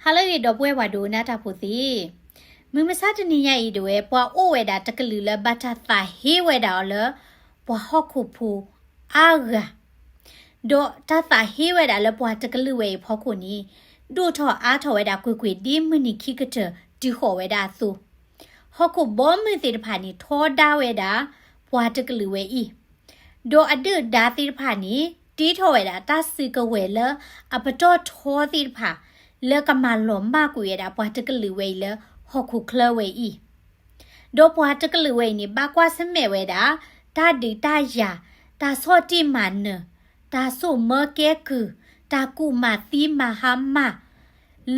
ဟါလၢအဂ့ၤ ဒီပုၢ်ဝဲၢ်ပှၤဒိကနၣ်တၢ်ဖိသ့ၣ်, မုၢ်မဆါတနံၤညါအံၤဒၣ်ဝဲ ပှၤအိၣ်ဝဲဒၣ်တကလုာ်လၢဘၣ်တၢ်သးဟ့ဝဲဒၣ်အီၤလၢ ပှၤဟီၣ်ခိၣ်ဖိအါဂၤ, ဒီးတၢ်သးဟ့ဝဲဒၣ်လၢပှၤတကလုာ်ဝဲအံၤအဖီခိၣ်န့ၣ် ဒိၣ်ထီၣ်အါထီၣ်ဝဲဒၣ်ကွ့ၢ်ကွ့ၢ်ဒ်မုၢ်နံၤခံကတၢၢ်တုၤဃီၤဝဲဒၣ်အသိး, ဟီၣ်ခိၣ်ဘီမုၢ်သ့ၣ်တဖၣ်န့ၣ် ထီဒါဝဲဒၣ်ပှၤတကလုာ်ဝဲအံၤ ဒီးအဒုၣ်အဒါသ့ၣ်တဖၣ်န့ၣ် တ့ထီၣ်ဝဲဒၣ်တၢ်စုကဝဲၤလၢအပတီၢ်ထီသ့ၣ်တဖၣ် လၢကမၤလီၤမၢ်ကွံာ်ဝဲဒၣ်ပှၤတကလုာ်ဝဲအံၤလၢဟီၣ်ခိၣ်ချၢဝဲအံၤ, ဒီးပှၤတကလုာ်ဝဲအံၤန့ၣ် ဘၣ်ကွၢ်ဆၢၣ်မဲာ်ဝဲဒၣ် တၢ်ဒုးတၢ်ယၤ, တၢ်ဆီၣ်တံၢ်မၤနၢၤ, တၢ်စိာ်မၢကဲကုၢ်, တၢ်ကူၣ်မၤသံမၤဟါမၢ်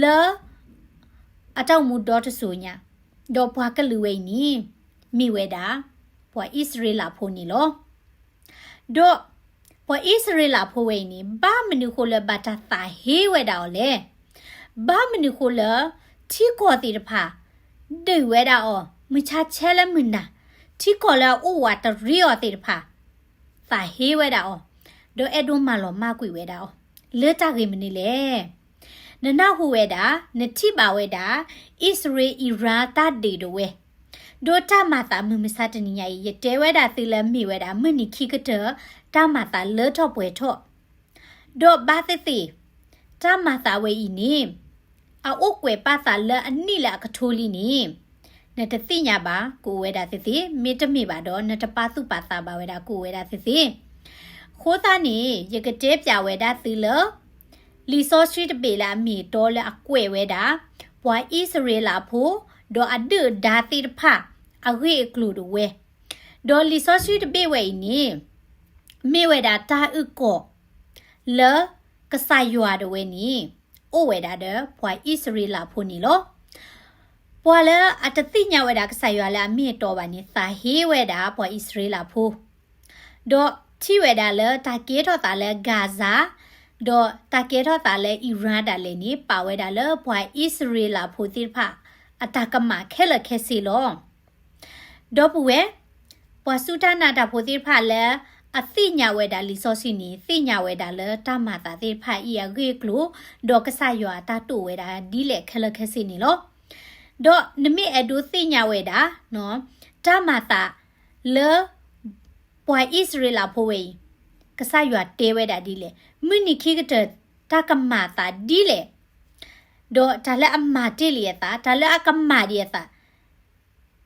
လၢ အတၢ်အိၣ်မူဒီတစိၤညါ, ဒီးပှၤကလုာ်ဝဲအံၤန့ၣ် မ့ၢ်ဝဲဒၣ် ပှၤအံၣ်စရ့လးဖိန့ၣ်လီၤ. ဒီးပှၤအံၣ်စရ့လးဖိဝဲအံၤန့ၣ် ဘၣ်မနုၤဃိလၢဘၣ်တၢ်သးဟ့ဝဲဒၣ်အီၤလဲၣ်. ဘၣ်မနုၤဃိလၢ ထံကီၢ်သ့ၣ်တဖၣ် ဒုးဝဲဒၣ်အီၤ မုၢ်ဆါဆဲလၢမုၢ်နၤ, ထံကီၢ်လၢအအိၣ်ဝးတရံးအီၤသ့ၣ်တဖၣ် သးဟ့ဝဲဒၣ်အီၤ, ဒီးအဲၣ်ဒိးမၤလီၤမၢ်ကွံာ်ဝဲဒၣ်အီၤ လၢတၢ်ဂ့ၢ်မနုၤလဲၣ်. နနၢ်ဟူဝဲဒၣ် နထံၣ်ဘၣ်ဝဲဒၣ် အံၣ်စရ့လး အံရၣ်တၢ်ဒုးဒၣ်ဝဲ, ဒီးတၢ်မၤသးမုၢ်မဆါတနံၤညါအံၤ ယတဲဝဲဒၣ်သုလၢမ့ၢ်ဝဲဒၣ် မုၢ်နံၤခံကတၢၢ် တၢ်မၤသးလၢထီၣ်ပှဲၤထီၣ်, ဒီးဘၣ်သ့ၣ်သ့ၣ် တၢ်မၤသးဝဲအံၤန့ၣ် အအိၣ်ကွဲးပာ်သးလၢအနံၣ်လၢအကထိလံန့ၣ် နတသ့ၣ်ညါဘၣ် ကအိၣ်ဝဲဒၣ်သ့ၣ်သ့ၣ်, မ့တမ့ၢ်ဘၣ်ဒီး နတပာ်သူၣ်ပာ်သးဘၣ်ဝဲဒၣ် ကအိၣ်ဝဲဒၣ်သ့ၣ်သ့ၣ်. အဃိသတးန့ၣ် ယကတဲပၠးဝဲဒၣ်သုလၢ လံာ်စီဆှံတဘ့ၣ်လၢအမ့ၢ်အတီလၢအကွဲးဝဲဒၣ် ပှၤအံၣ်စရ့လးဖိ ဒီးအဒုၣ်အဒါသ့ၣ်တဖၣ် အဂ့ၢ်အကျိၤဒၣ်ဝဲ, ဒီးလံာ်စီဆှံတဘ့ၣ်ဝဲအံၤန့ၣ် မ့ၢ်ဝဲဒၣ်တၢ်အုၣ်ကီၤ လၢကစၢ်ယွၤဒၣ်ဝဲန့ၣ် အိၣ်ဝဲဒၣ်ဒီးပှၤအံၣ်စရ့လးဖိန့ၣ်လီၤ. ပှၤလၢအတသ့ၣ်ညါဝဲဒၣ်ကစၢ်ယွၤလၢအမ့ၢ်အတီဘၣ်န့ၣ် သးဟ့ဝဲဒၣ်ပှၤအံၣ်စရ့လးဖိ, ဒီးထံၣ်ဝဲဒၣ်လၢတၢ်ကဲထီၣ်သးလၢ Gaza, ဒီးတၢ်ကဲထီၣ်သးလၢ Iran ဒၣ်လဲာ်န့ၣ် ပာ်ဝဲဒၣ်လၢပှၤအံၣ်စရ့လးဖိသ့ၣ်တဖၣ် အတၢ်ကမၣ်ခဲလၢာ်ခဲဆ့လီၤ. ဒီပုၢ်ဝဲၢ်, ပှၤစူၢ်တၢ်နာ်တၢ်ဖိသ့ၣ်တဖၣ်လၢ အသ့ၣ်ညါဝဲဒၣ်လံာ်စီဆှံန့ၣ် သ့ၣ်ညါဝဲဒၣ်လၢတၢ်မၤသးသ့ၣ်တဖၣ်အံၤအဂ့ၢ်အကျိၤ, ဒီးကစၢ်ယွၤအတၢ်တိာ်ဝဲဒၣ်ဒ်လဲၣ်ခဲလၢာ်ခဲဆ့န့ၣ်လီၤ. ဒီးနမ့ၢ်အဲၣ်ဒိးသ့ၣ်ညါဝဲဒၣ် တၢ်မၤသးလၢ ပှၤအံၣ်စရ့လးဖိဝဲအံၤ ကစၢ်ယွၤတဲဝဲဒၣ်ဒ်လဲၣ်, မုၢ်နံၤခံကတၢၢ်တၢ်ကမၤသးဒ်လဲၣ်, ဒီးတၢ်လၢအမၤတ့ၢ်လံအသး, တၢ်လၢအကမၤဒံးအသး,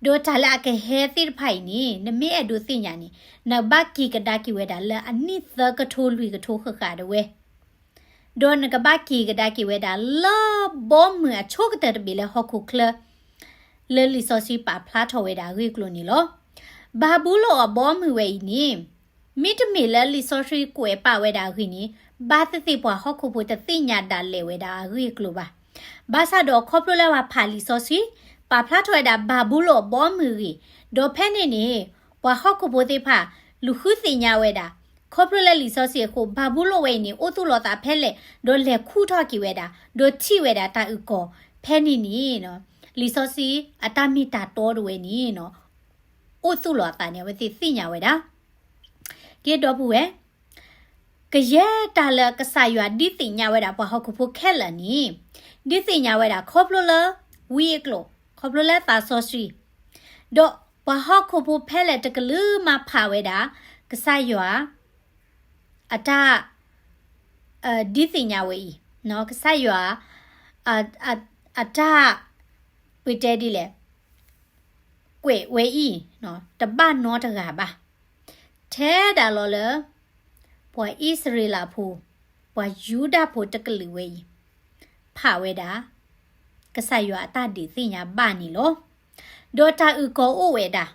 ဒီးတၢ်လၢအကဟဲသ့ၣ်တဖၣ်အံၤန့ၣ် နမ့ၢ်အဲၣ်ဒိးသ့ၣ်ညါန့ၣ် နဘၣ်က့ၤကဒါက့ၤဝဲဒၣ်လၢအနံၣ်သၢကထိလွံၢ်ကထိဃၣ်ဃၣ်ဒၣ်ဝဲ, ဒီးနကဘၣ်က့ၤကဒါက့ၤဝဲဒၣ်လၢဘီမုၢ်အဆိကတၢၢ်တဘ့ၣ်လၢဟီၣ်ခိၣ်ချၢ လၢလံာ်စီဆှံပာ်ဖျါထီၣ်ဝဲဒၣ်အဂ့ၢ်အကျိၤန့ၣ်လီၤ. ဘၤဘူလိၣ်အဘီမုၢ်ဝဲအံၤန့ၣ် မ့တမ့ၢ်လၢလံာ်စီဆှံကွဲးပာ်ဝဲဒၣ်အဂ့ၢ်န့ၣ် ဘၣ်သ့ၣ်သ့ၣ်ပှၤဟီၣ်ခိၣ်ဖိတသ့ၣ်ညါဒၣ်လဲာ်ဝဲဒၣ်အဂ့ၢ်အကျိၤဘၣ်. ဘၣ်ဆၣ်ဒီးခီဖျိလၢပှၤဖးလံာ်စီဆှံ ပာ်ဖျါထီၣ်ဝဲဒၣ်ဘၤဘူလိၣ်အဘီမုၢ်အဂ့ၢ်, ဒီးဖဲန့ၣ်န့ၣ် ပှၤဟီၣ်ခိၣ်ဖိသ့ၣ်တဖၣ် လူၤဃုသ့ၣ်ညါဝဲဒၣ် ခီဖျိလၢလံာ်စီဆှံအဃိ ဘၤဘူလိၣ်ဝဲအံၤန့ၣ် အိၣ်သူၣ်လီၤသးဖဲလဲၣ်, ဒီးလဲၤခူၣ်ထီၣ်က့ၤဝဲဒၣ်, ဒီးထံၣ်ဝဲဒၣ်တၢ်အုၣ်ကီၤဖဲန့ၣ်န့ၣ် လံာ်စီဆှံအတၢ်မ့ၢ်တၢ်တီဒၣ်ဝဲန့ၣ် အိၣ်သူၣ်လီၤအသးန့ၣ် အဝဲသ့ၣ်သ့ၣ်ညါဝဲဒၣ်. က့ဒီပုၢ်ဝဲၢ်, ကယဲၢ်တၢ်လၢကစၢ်ယွၤဒုးသ့ၣ်ညါဝဲဒၣ်ပှၤဟီၣ်ခိၣ်ဖိခဲလၢာ်န့ၣ် ဒုးသ့ၣ်ညါဝဲဒၣ်ခီဖျိလၢဝံအကျိာ်, ခီဖျိလၢသးစီဆှံ, ဒီးပှၤဟီၣ်ခိၣ်ဖိဖဲလဲၣ်တကလုာ်မးဖးဝဲဒၣ် ကစၢ်ယွၤ အတၢ် ဒုးသ့ၣ်ညါဝဲအံၤ, ကစၢ်ယွၤ အတၢ် ပတဲဒ်လဲၣ်, ကွဲးဝဲအံၤ တဘၣ်နီတဂၤဘၣ်. ထဲဒၣ်လီၤလၢ ပှၤအံၣ်စရ့လးဖိ, ပှၤယူဒၤဖိတကလုာ်ဝဲအံၤ ဖးဝဲဒၣ် ကစၢ်ယွၤအတၢ်ဒုးသ့ၣ်ညါဘၣ်န့ၣ်လီၤ. ဒီးတၢ်အုၣ်ကီၤအိၣ်ဝဲဒၣ်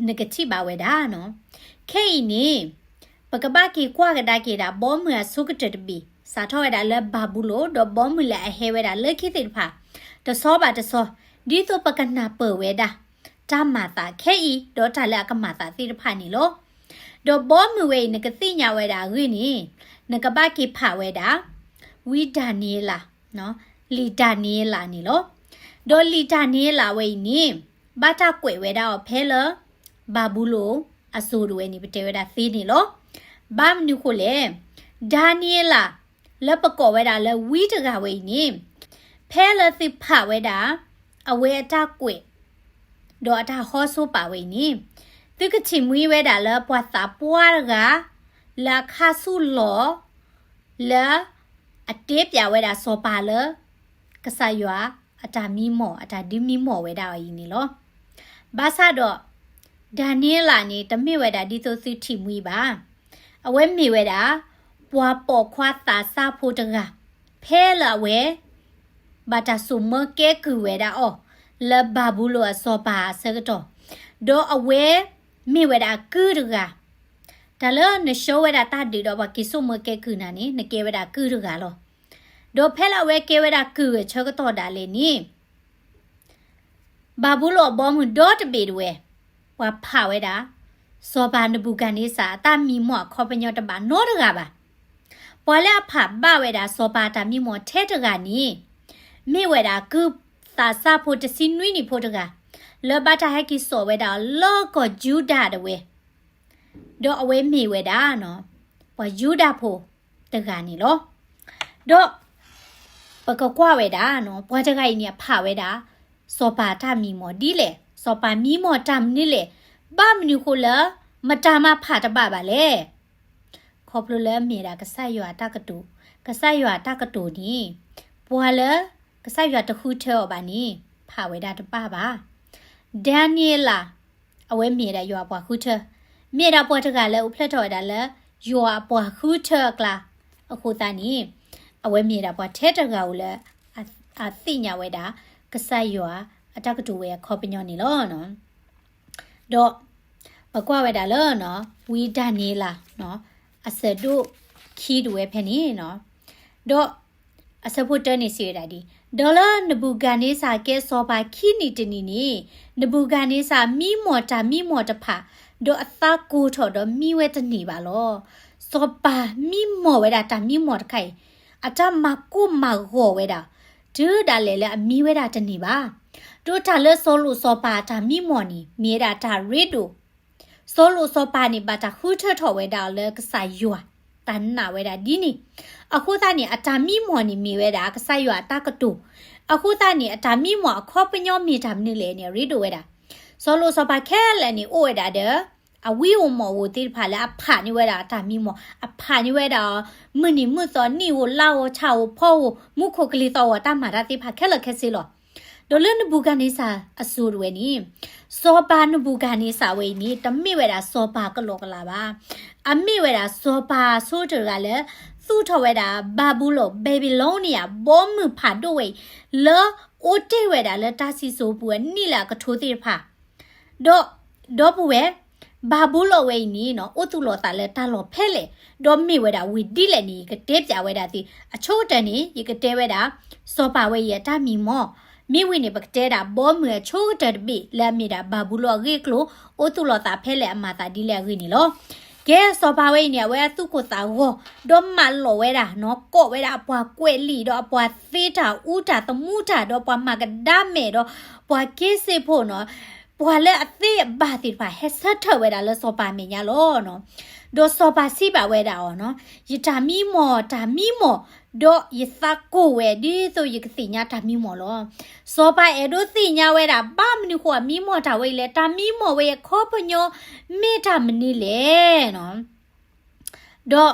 နကထံၣ်ဘၣ်ဝဲဒၣ်နီၤ. ခဲအံၤန့ၣ် ပကဘၣ်က့ၤကွၢ်ကဒါက့ၤဒၣ် ဘီမုၢ်အဆိကတၢၢ်တဘ့ၣ် စးထီၣ်ဝဲဒၣ်လၢဘၤဘူလိၣ် ဒီးဘီမုၢ်လၢအဟဲဝဲဒၣ်လၢခံသ့ၣ်တဖၣ် တဆီဘၣ်တဆီ ဒ်သိးပကနၢ်ပၢၢ်ဝဲဒၣ် တၢ်မၤသးခဲအံၤ ဒီးတၢ်လၢအကမၤသးသ့ၣ်တဖၣ်န့ၣ်လီၤ. ဒီးဘီမုၢ်ဝဲအံၤ နကသ့ၣ်ညါဝဲဒၣ်အဂ့ၢ်န့ၣ် နကဘၣ်က့ၤဖးဝဲဒၣ် ဝံဒၤနံးယ့လး လံာ်ဒၤနံးယ့လးန့ၣ်လီၤ. ဒီးလံာ်ဒၤနံးယ့လးဝဲအံၤန့ၣ် ဘၣ်တၢ်ကွဲးဝဲဒၣ်အီၤဖဲလၢ ဘၤဘူလိၣ်အစိၤဒၣ်ဝဲန့ၣ် ပတဲဝဲဒၣ်သ့န့ၣ်လီၤ. ဘၣ်မနုၤဃိလဲၣ်, ဒၤနံးယ့လး လၢပကိးဝဲဒၣ်လၢဝံတဂၤဝဲအံၤန့ၣ် ဖဲလၢသုဖးဝဲဒၣ် အဝဲအတၢ်ကွဲး ဒီးအတၢ်ဟီၣ်ဆိပာ်ဝဲအံၤန့ၣ်, သုကထံၣ်မှံဝဲဒၣ်လၢပှၤသးပှၢ်တဂၤ လၢအခါဆူၣ်လီၤ လၢအတဲပၠးဝဲဒၣ်စီၤပၤလၢ ကစၢ်ယွၤအတၢ်မံမီၢ် အတၢ်ဒုးမံမီၢ်ဝဲဒၣ်အီၤအံၤန့ၣ်လီၤ. ဘၣ်ဆၣ်ဒီး ဒၤနံးယ့လးန့ၣ် တမ့ၢ်ဝဲဒၣ်ဒ်သိးသုထံၣ်မှံဘၣ်. အဝဲမ့ၢ်ဝဲဒၣ် ပှၤပိာ်ခွါသးစၢ်ဖိတဂၤ ဖဲလၢအဝဲ ဘၣ်တၢ်စိာ်မၢကဲကုၢ်ဝဲဒၣ်အီၤ လၢဘၤဘူလိၣ်အစီၤပၤအဆၢကတီၢ်, ဒီးအဝဲမ့ၢ်ဝဲဒၣ်အကုၢ်တဂၤ, တၢ်လၢနဆှၢဝဲဒၣ်တၢ်ဒုးဒီးပှၤက့ၤစိာ်မၢကဲကုၢ်နၤန့ၣ် နကဲဝဲဒၣ်ကုၢ်တဂၤလီၤ. ဒီးဖဲလၢအဝဲကဲဝဲဒၣ်ကုၢ်အဆၢကတီၢ်ဒၣ်လဲာ်န့ၣ် ဘၤဘူလိၣ်အဘီအမုၢ်ဒီတဘ့ၣ်ဒၣ်ဝဲ, ပှၤဖးဝဲဒၣ် စီၤပၤနဘူၤခၣ်န့စၢ်အတၢ်မံမီၢ်အခီပညီတဘၣ်နီတဂၤဘၣ်. ပှၤလၢအဖးဘၣ်ဝဲဒၣ်စီၤပၤအတၢ်မံမီၢ်ထဲတဂၤန့ၣ် မ့ၢ်ဝဲဒၣ်ကုၢ်သးစၢ်ဖိတဆံနွံနံၣ်ဖိတဂၤ လၢဘၣ်တၢ်ဟဲက့ၤစိာ်ဝဲဒၣ်အီၤလၢကီၢ်ယူဒၤဒၣ်ဝဲ ဒီးအဝဲမ့ၢ်ဝဲဒၣ် ပှၤယူဒၤဖိတဂၤန့ၣ်လီၤ. ဒီးပကကွၢ်ဝဲဒၣ် ပှၤတဂၤအံၤန့ၣ် အဖးဝဲဒၣ် စီၤပၤအတၢ်မံမီၢ်ဒ်လဲၣ်, စီၤပၤမံမီၢ်တၢ်မနုၤလဲၣ်, ဘၣ်မနုၤဃိလၢ မတၤမးဖးတဘၣ်ဘၣ်လဲၣ်. ခီဖျိလၢအမ့ၢ်ဒၣ်ကစၢ်ယွၤအတၢ်ကတိၤ, ကစၢ်ယွၤအတၢ်ကတိၤန့ၣ် ပှၤလၢကစၢ်ယွၤတဃုထၢအီၤဘၣ်န့ၣ် ဖးဝဲဒၣ်တဘၣ်ဘၣ်. ဒၤနံးယ့လး အဝဲမ့ၢ်ဒၣ်ယွၤအပှၤဃုထၢ, မ့ၢ်ဒၣ်ပှၤတဂၤလၢအိၣ်ဖျဲၣ်ထီၣ်ဝဲဒၣ်လၢ ယွၤအပှၤဃုထၢအကျါအဃိသတးန့ၣ်, အဝဲမ့ၢ်ဒၣ်ပှၤထဲတဂၤဧိၤလၢ အသ့ၣ်ညါဝဲဒၣ် ကစၢ်ယွၤအတၢ်ကတိၤဝဲအခီပညီန့ၣ်လီၤ. ဒီးပကွၢ်ဝဲဒၣ်လၢ ဝံဒၤနံးယ့လး အဆၢဒိၣ်ခံဒၣ်ဝဲဖဲန့ၣ်, ဒီးအဆၢဖိတၢန့ၣ်စံးဝဲဒၣ်ဒ်, ဒီးလၢနဘူၤခၣ်န့စၢ်ကဲစီၤပၤခံနံၣ်တနံၣ်န့ၣ်, နဘူၤခၣ်န့စၢ်မံမီၢ်တၢ်မံမီၢ်တဖၣ်, ဒီးအသးကိၢ်ထီၣ်ဒီးမံဝဲတန့ၢ်ဘၣ်လီၤ. စီၤပၤမံမီၢ်ဝဲဒၣ်တၢ်မံမီၢ်တခါအံၤ, အတၢ်မၤကိၢ်မၤဂီၤဝဲဒၣ် တုၤဒၣ်လဲာ်လၢအမံဝဲဒၣ်တန့ၢ်ဘၣ်. ဒီးတၢ်လၢစီၤလိာ်စီၤပၤအတၢ်မံမီၢ်န့ၣ် မ့ၢ်ဝဲဒၣ်တၢ်ရ့ဒိၣ်, စီၤလိာ်စီၤပၤန့ၣ် ဘၣ်တၢ်ဃုထၢထီၣ်ဝဲဒၣ်အီၤလၢကစၢ်ယွၤ တၢ်နာ်ဝဲဒၣ်ဒ်န့ၣ်, အဃိသတးန့ၣ် အတၢ်မံမီၢ်န့ၣ် မ့ၢ်ဝဲဒၣ်ကစၢ်ယွၤအတၢ်ကတိၤ, အဃိသတးန့ၣ် အတၢ်မံမီၢ်အခီပညီမ့ၢ်တၢ်မနုၤလဲၣ်န့ၣ် အရ့ဒိၣ်ဝဲဒၣ်. စီၤလိာ်စီၤပၤခဲလၢာ်န့ၣ် အိၣ်ဝဲဒၣ်ဒီး အဝံဧိၤမီၣ်ဧိၤသ့ၣ်တဖၣ်လၢအဖးန့ၢ်ဝဲဒၣ်အတၢ်မံမီၢ်, အဖးန့ၢ်ဝဲဒၣ် မုၢ်နံၤမုၢ်သီ နံၣ်ဧိၤလါဧိၤ ဆၣ်ဧိၤဖီဧိၤ မူခိၣ်ကလံၤသီၣ်ဂီၤ တၢ်မၤတၢ်သ့ၣ်တဖၣ်ခဲလၢာ်ခဲဆ့လီၤ. ဒီးလၢနဘူၤခၣ်န့စၢ်အစိၤတဝဲန့ၣ်, စီၤပၤနဘူၤခၣ်န့စၢ်ဝဲအံၤန့ၣ် တမ့ၢ်ဝဲဒၣ်စီၤပၤကလီကလီဘၣ်. အမ့ၢ်ဝဲဒၣ်စီၤပၤအဆိတဂၤလၢ သူၣ်ထီၣ်ဝဲဒၣ် ဘၤဘူလိၣ် Babylonian ဘီမုၢ်ဖးဒိၣ်ဝဲအံၤ, လၢအိၣ်တ့ၢ်ဝဲဒၣ်လၢတၢ်စံၣ်စိၤပူၤအနံၣ်လၢအကထိသ့ၣ်တဖၣ် ဒီး ဒီပုၢ်ဝဲၢ်, ဘၤဘူလိၣ်ဝဲအံၤန့ၣ် အိၣ်သူၣ်လီၤသးလၢတၢ်လီၢ်ဖဲလဲၣ်, ဒီးမ့ၢ်ဝဲဒၣ်ဝ့ၢ်ဒ်လဲၣ်န့ၣ် ယကတဲပၠးဝဲဒၣ်သု, အဆိကတၢၢ်န့ၣ် ယကတဲဝဲဒၣ် စီၤပၤဝဲအံၤအတၢ်မံမီၢ်, မ့ၢ်ဝံၤန့ၣ် ပကတဲဒၣ်ဘီမုၢ်အဆိကတၢၢ်တဘ့ၣ် လၢအမ့ၢ်ဒၣ်ဘၤဘူလိၣ်အဂ့ၢ်အကျိၤ, အိၣ်သူၣ်လီၤသးဖဲလဲၣ် အမၤသးဒ်လဲၣ်အဂ့ၢ်န့ၣ်လီၤ. ကဲ စီၤပၤဝဲအံၤန့ၣ် အဝဲအသူၣ်ကိၢ်သးဂီၤ, ဒီးမၢလီၤဝဲဒၣ်, ကိးဝဲဒၣ်အပှၤကွဲးလံာ် ဒီးအပှၤသ့တၢ်အူတၢ်သမူတၢ် ဒီးပှၤမၤကဒါမဲာ် ဒီးပှၤက့စ့ဖိန့ၣ်, ပှၤလၢအသ့အဘၣ်သ့ၣ်တဖၣ် ဟဲဆၢထၢၣ်ဝဲဒၣ်လၢစီၤပၤအမဲာ်ညါလီၤ. ဒီးစီၤပၤစံးဘၣ်ဝဲဒၣ်အီၤန့ၣ်, ယတၢ်မံမီၢ်တၢ်မံမီၢ်, ဒီးယသးကိၢ်ဝဲဒ်သိးယကသ့ၣ်ညါတၢ်မံမီၢ်လီၤ. စီၤပၤအဲၣ်ဒိးသ့ၣ်ညါဝဲဒၣ် ဘၣ်မနုၤဃိအမံမီၢ်တၢ်ဝဲအံၤလဲၣ်, တၢ်မံမီၢ်ဝဲအခီပညီ မ့ၢ်တၢ်မနုၤလဲၣ်န့ၣ် ဒီး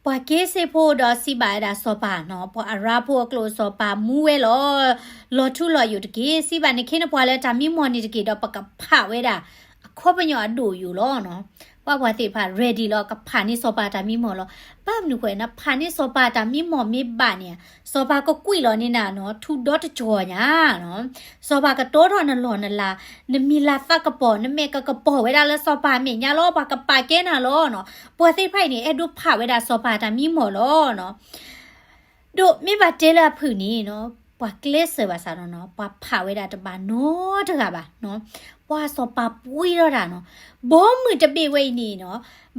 ပှၤက့စ့ဖိဒီးစံးဘၣ်ဝဲဒၣ်စီၤပၤန့ၣ်, ပှၤအရၣ်ဖိအကျိာ်စီၤပၤမူဝဲလီၤ, လီၤထူလီၤယိာ်တက့ၢ်, စံးဘၣ်နခ့နပှၤလၢတၢ်မံမီၢ်န့ၣ်တက့ၢ်, ဒီးပကဖးဝဲဒၣ် အခီပညီအဒိၣ်ယိာ်လီၤ. ပှၤပှၤသ့ၣ်တဖၣ် ready လီၤ, ကဖးန့ၢ်စီၤပၤတၢ်မံမီၢ်လီၤ. ဘၣ်မနုၤဃိ နဖးန့ၢ်စီၤပၤတၢ်မံမီၢ်မ့ၢ်ဘၣ်န့ၣ်, စီၤပၤကကွံာ်လီၤန့ၢ်နၤန့ၣ် ထူဒီတကီၤညါ စီၤပၤကတီထီၣ်နလီၢ်နလၤ, နမံၤလၤသးကပီၤ နမဲာ်ကကပီၤဝဲဒၣ်လၢစီၤပၤအမဲာ်ညါလီၤ, ပှၤကပာ်ကဲနၤလီၤန့ၣ်. ပှၤသ့ၣ်တဖၣ်အံၤန့ၣ် အဲၣ်ဒိးဖးဝဲဒၣ်စီၤပၤတၢ်မံမီၢ်လီၤ. ဒီးမ့ၢ်ဘၣ်တဲလၢအဖုၣ်န့ၣ်, ပှၤကျဲးစၢးဘၣ်ဆၣ်ဒီး ပှၤဖးဝဲဒၣ်တဘၣ်နီတဂၤဘၣ်န့ၣ်. ပှၤစီၤပၤပှ့ၤထီၣ်တၢ်နီၤ, ဘီမုၢ်တဘ့ၣ်ဝဲအံၤန့ၣ်နီၤ,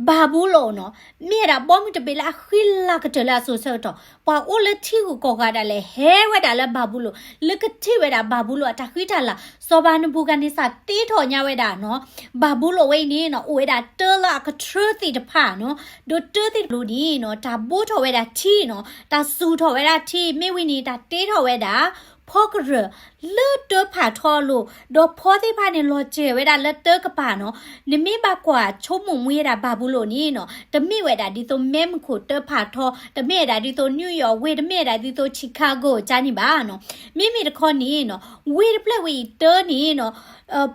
ဘၤဘူလိၣ်နီၤ, မ့ၢ်ဝဲဒၣ်ဘီမုၢ်တဘ့ၣ်လၢအဃံလၤကတၢၢ်လၢအစိၤဆၢကတီၢ်, ပှၤအိၣ်လၢထံဂုၤကီၢ်ဂၤဒၣ်လဲာ်ဟဲဝဲဒၣ်လၢဘၤဘူလိၣ်, လၢကထံၣ်ဝဲဒၣ်ဘၤဘူလိၣ်အတၢ်ဃံတၢ်လၤ, စီၤပၤနဘူၤခၣ်န့စၢ်တ့ထီၣ်ညါဝဲဒၣ်နီၤ, ဘၤဘူလိၣ်ဝဲအံၤန့ၣ်နီၤ, အိၣ်ဝဲဒၣ်တၢလၢအကထြၢသ့ၣ်တဖၣ်နီၤ, ဒီးတၢသ့ၣ်တဖၣ်န့ၣ်နီၤ, တၢ်ဘိးထီၣ်ဝဲဒၣ်ထံနီၤ, တၢ်စူၤထီၣ်ဝဲဒၣ်ထံ, မ့ၢ်ဝံၤန့ၣ် တၢ်တ့ထီၣ်ဝဲဒၣ် ဖီကရၢၢ်လၢတၢဖးထီအလိၤ, ဒီးဖီသ့ၣ်တဖၣ်န့ၣ် လီၤစၢၤဝဲဒၣ်လၢတၢကပၤနီၤ, နမ့ၢ်ဘၣ်ကွၢ်ဆိကမိၣ်ဝဲဒၣ်ဘၤဘူလိၣ်န့ၣ်နီၤ, တမ့ၢ်ဝဲဒၣ်ဒ်သိးမဲမုၢ်ခိၣ်တၢဖးထီ, တမ့ၢ်ဝဲဒၣ်ဒ်သိး New York ဝ့ၢ်, တမ့ၢ်ဝဲဒၣ်ဒ်သိး Chicago ကန့ၣ်ဘၣ်နီၤ, မ့မ့ၢ်တခီန့ၣ်နီၤ, ဝ့ၢ်တဖျၢၣ်ဝဲအံၤတၢန့ၣ်နီၤ,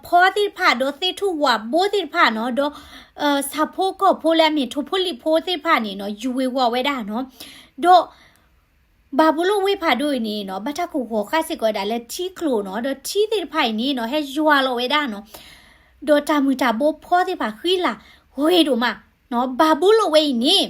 ဖီသ့ၣ်တဖၣ် ဒီးသ့ၣ်ထူၣ်ဝၣ်ဘိသ့ၣ်တဖၣ်နီၤ, ဒီး ဆၣ်ဖိကီၢ်ဖိလၢအမ့ၢ်ထိၣ်ဖိလံၣ်ဖိသ့ၣ်တဖၣ်န့ၣ်နီၤ, ယူၤဝ့ၤဝီၤဝဲဒၣ်နီၤ, ဒီး ဘၤဘူလိၣ်ဝ့ၢ်ဖးဒိၣ်အံၤန့ၣ်နီၤ, ဘၣ်တၢ်ကဝီၤဃာ်စ့ၢ်ကီးဝဲဒၣ်လၢထံကျိၤနီၤ, ဒီးထံသ့ၣ်တဖၣ်အံၤန့ၣ်နီၤ, ဟဲယွၤလီၤဝဲဒၣ်နီၤ, ဒီးတၢ်မုၢ်တၢ်ဘိဖီသ့ၣ်တဖၣ်ဃံလၤဂ့ၤဒိၣ်မး, ဘၤဘူလိၣ်ဝဲအံၤန့ၣ်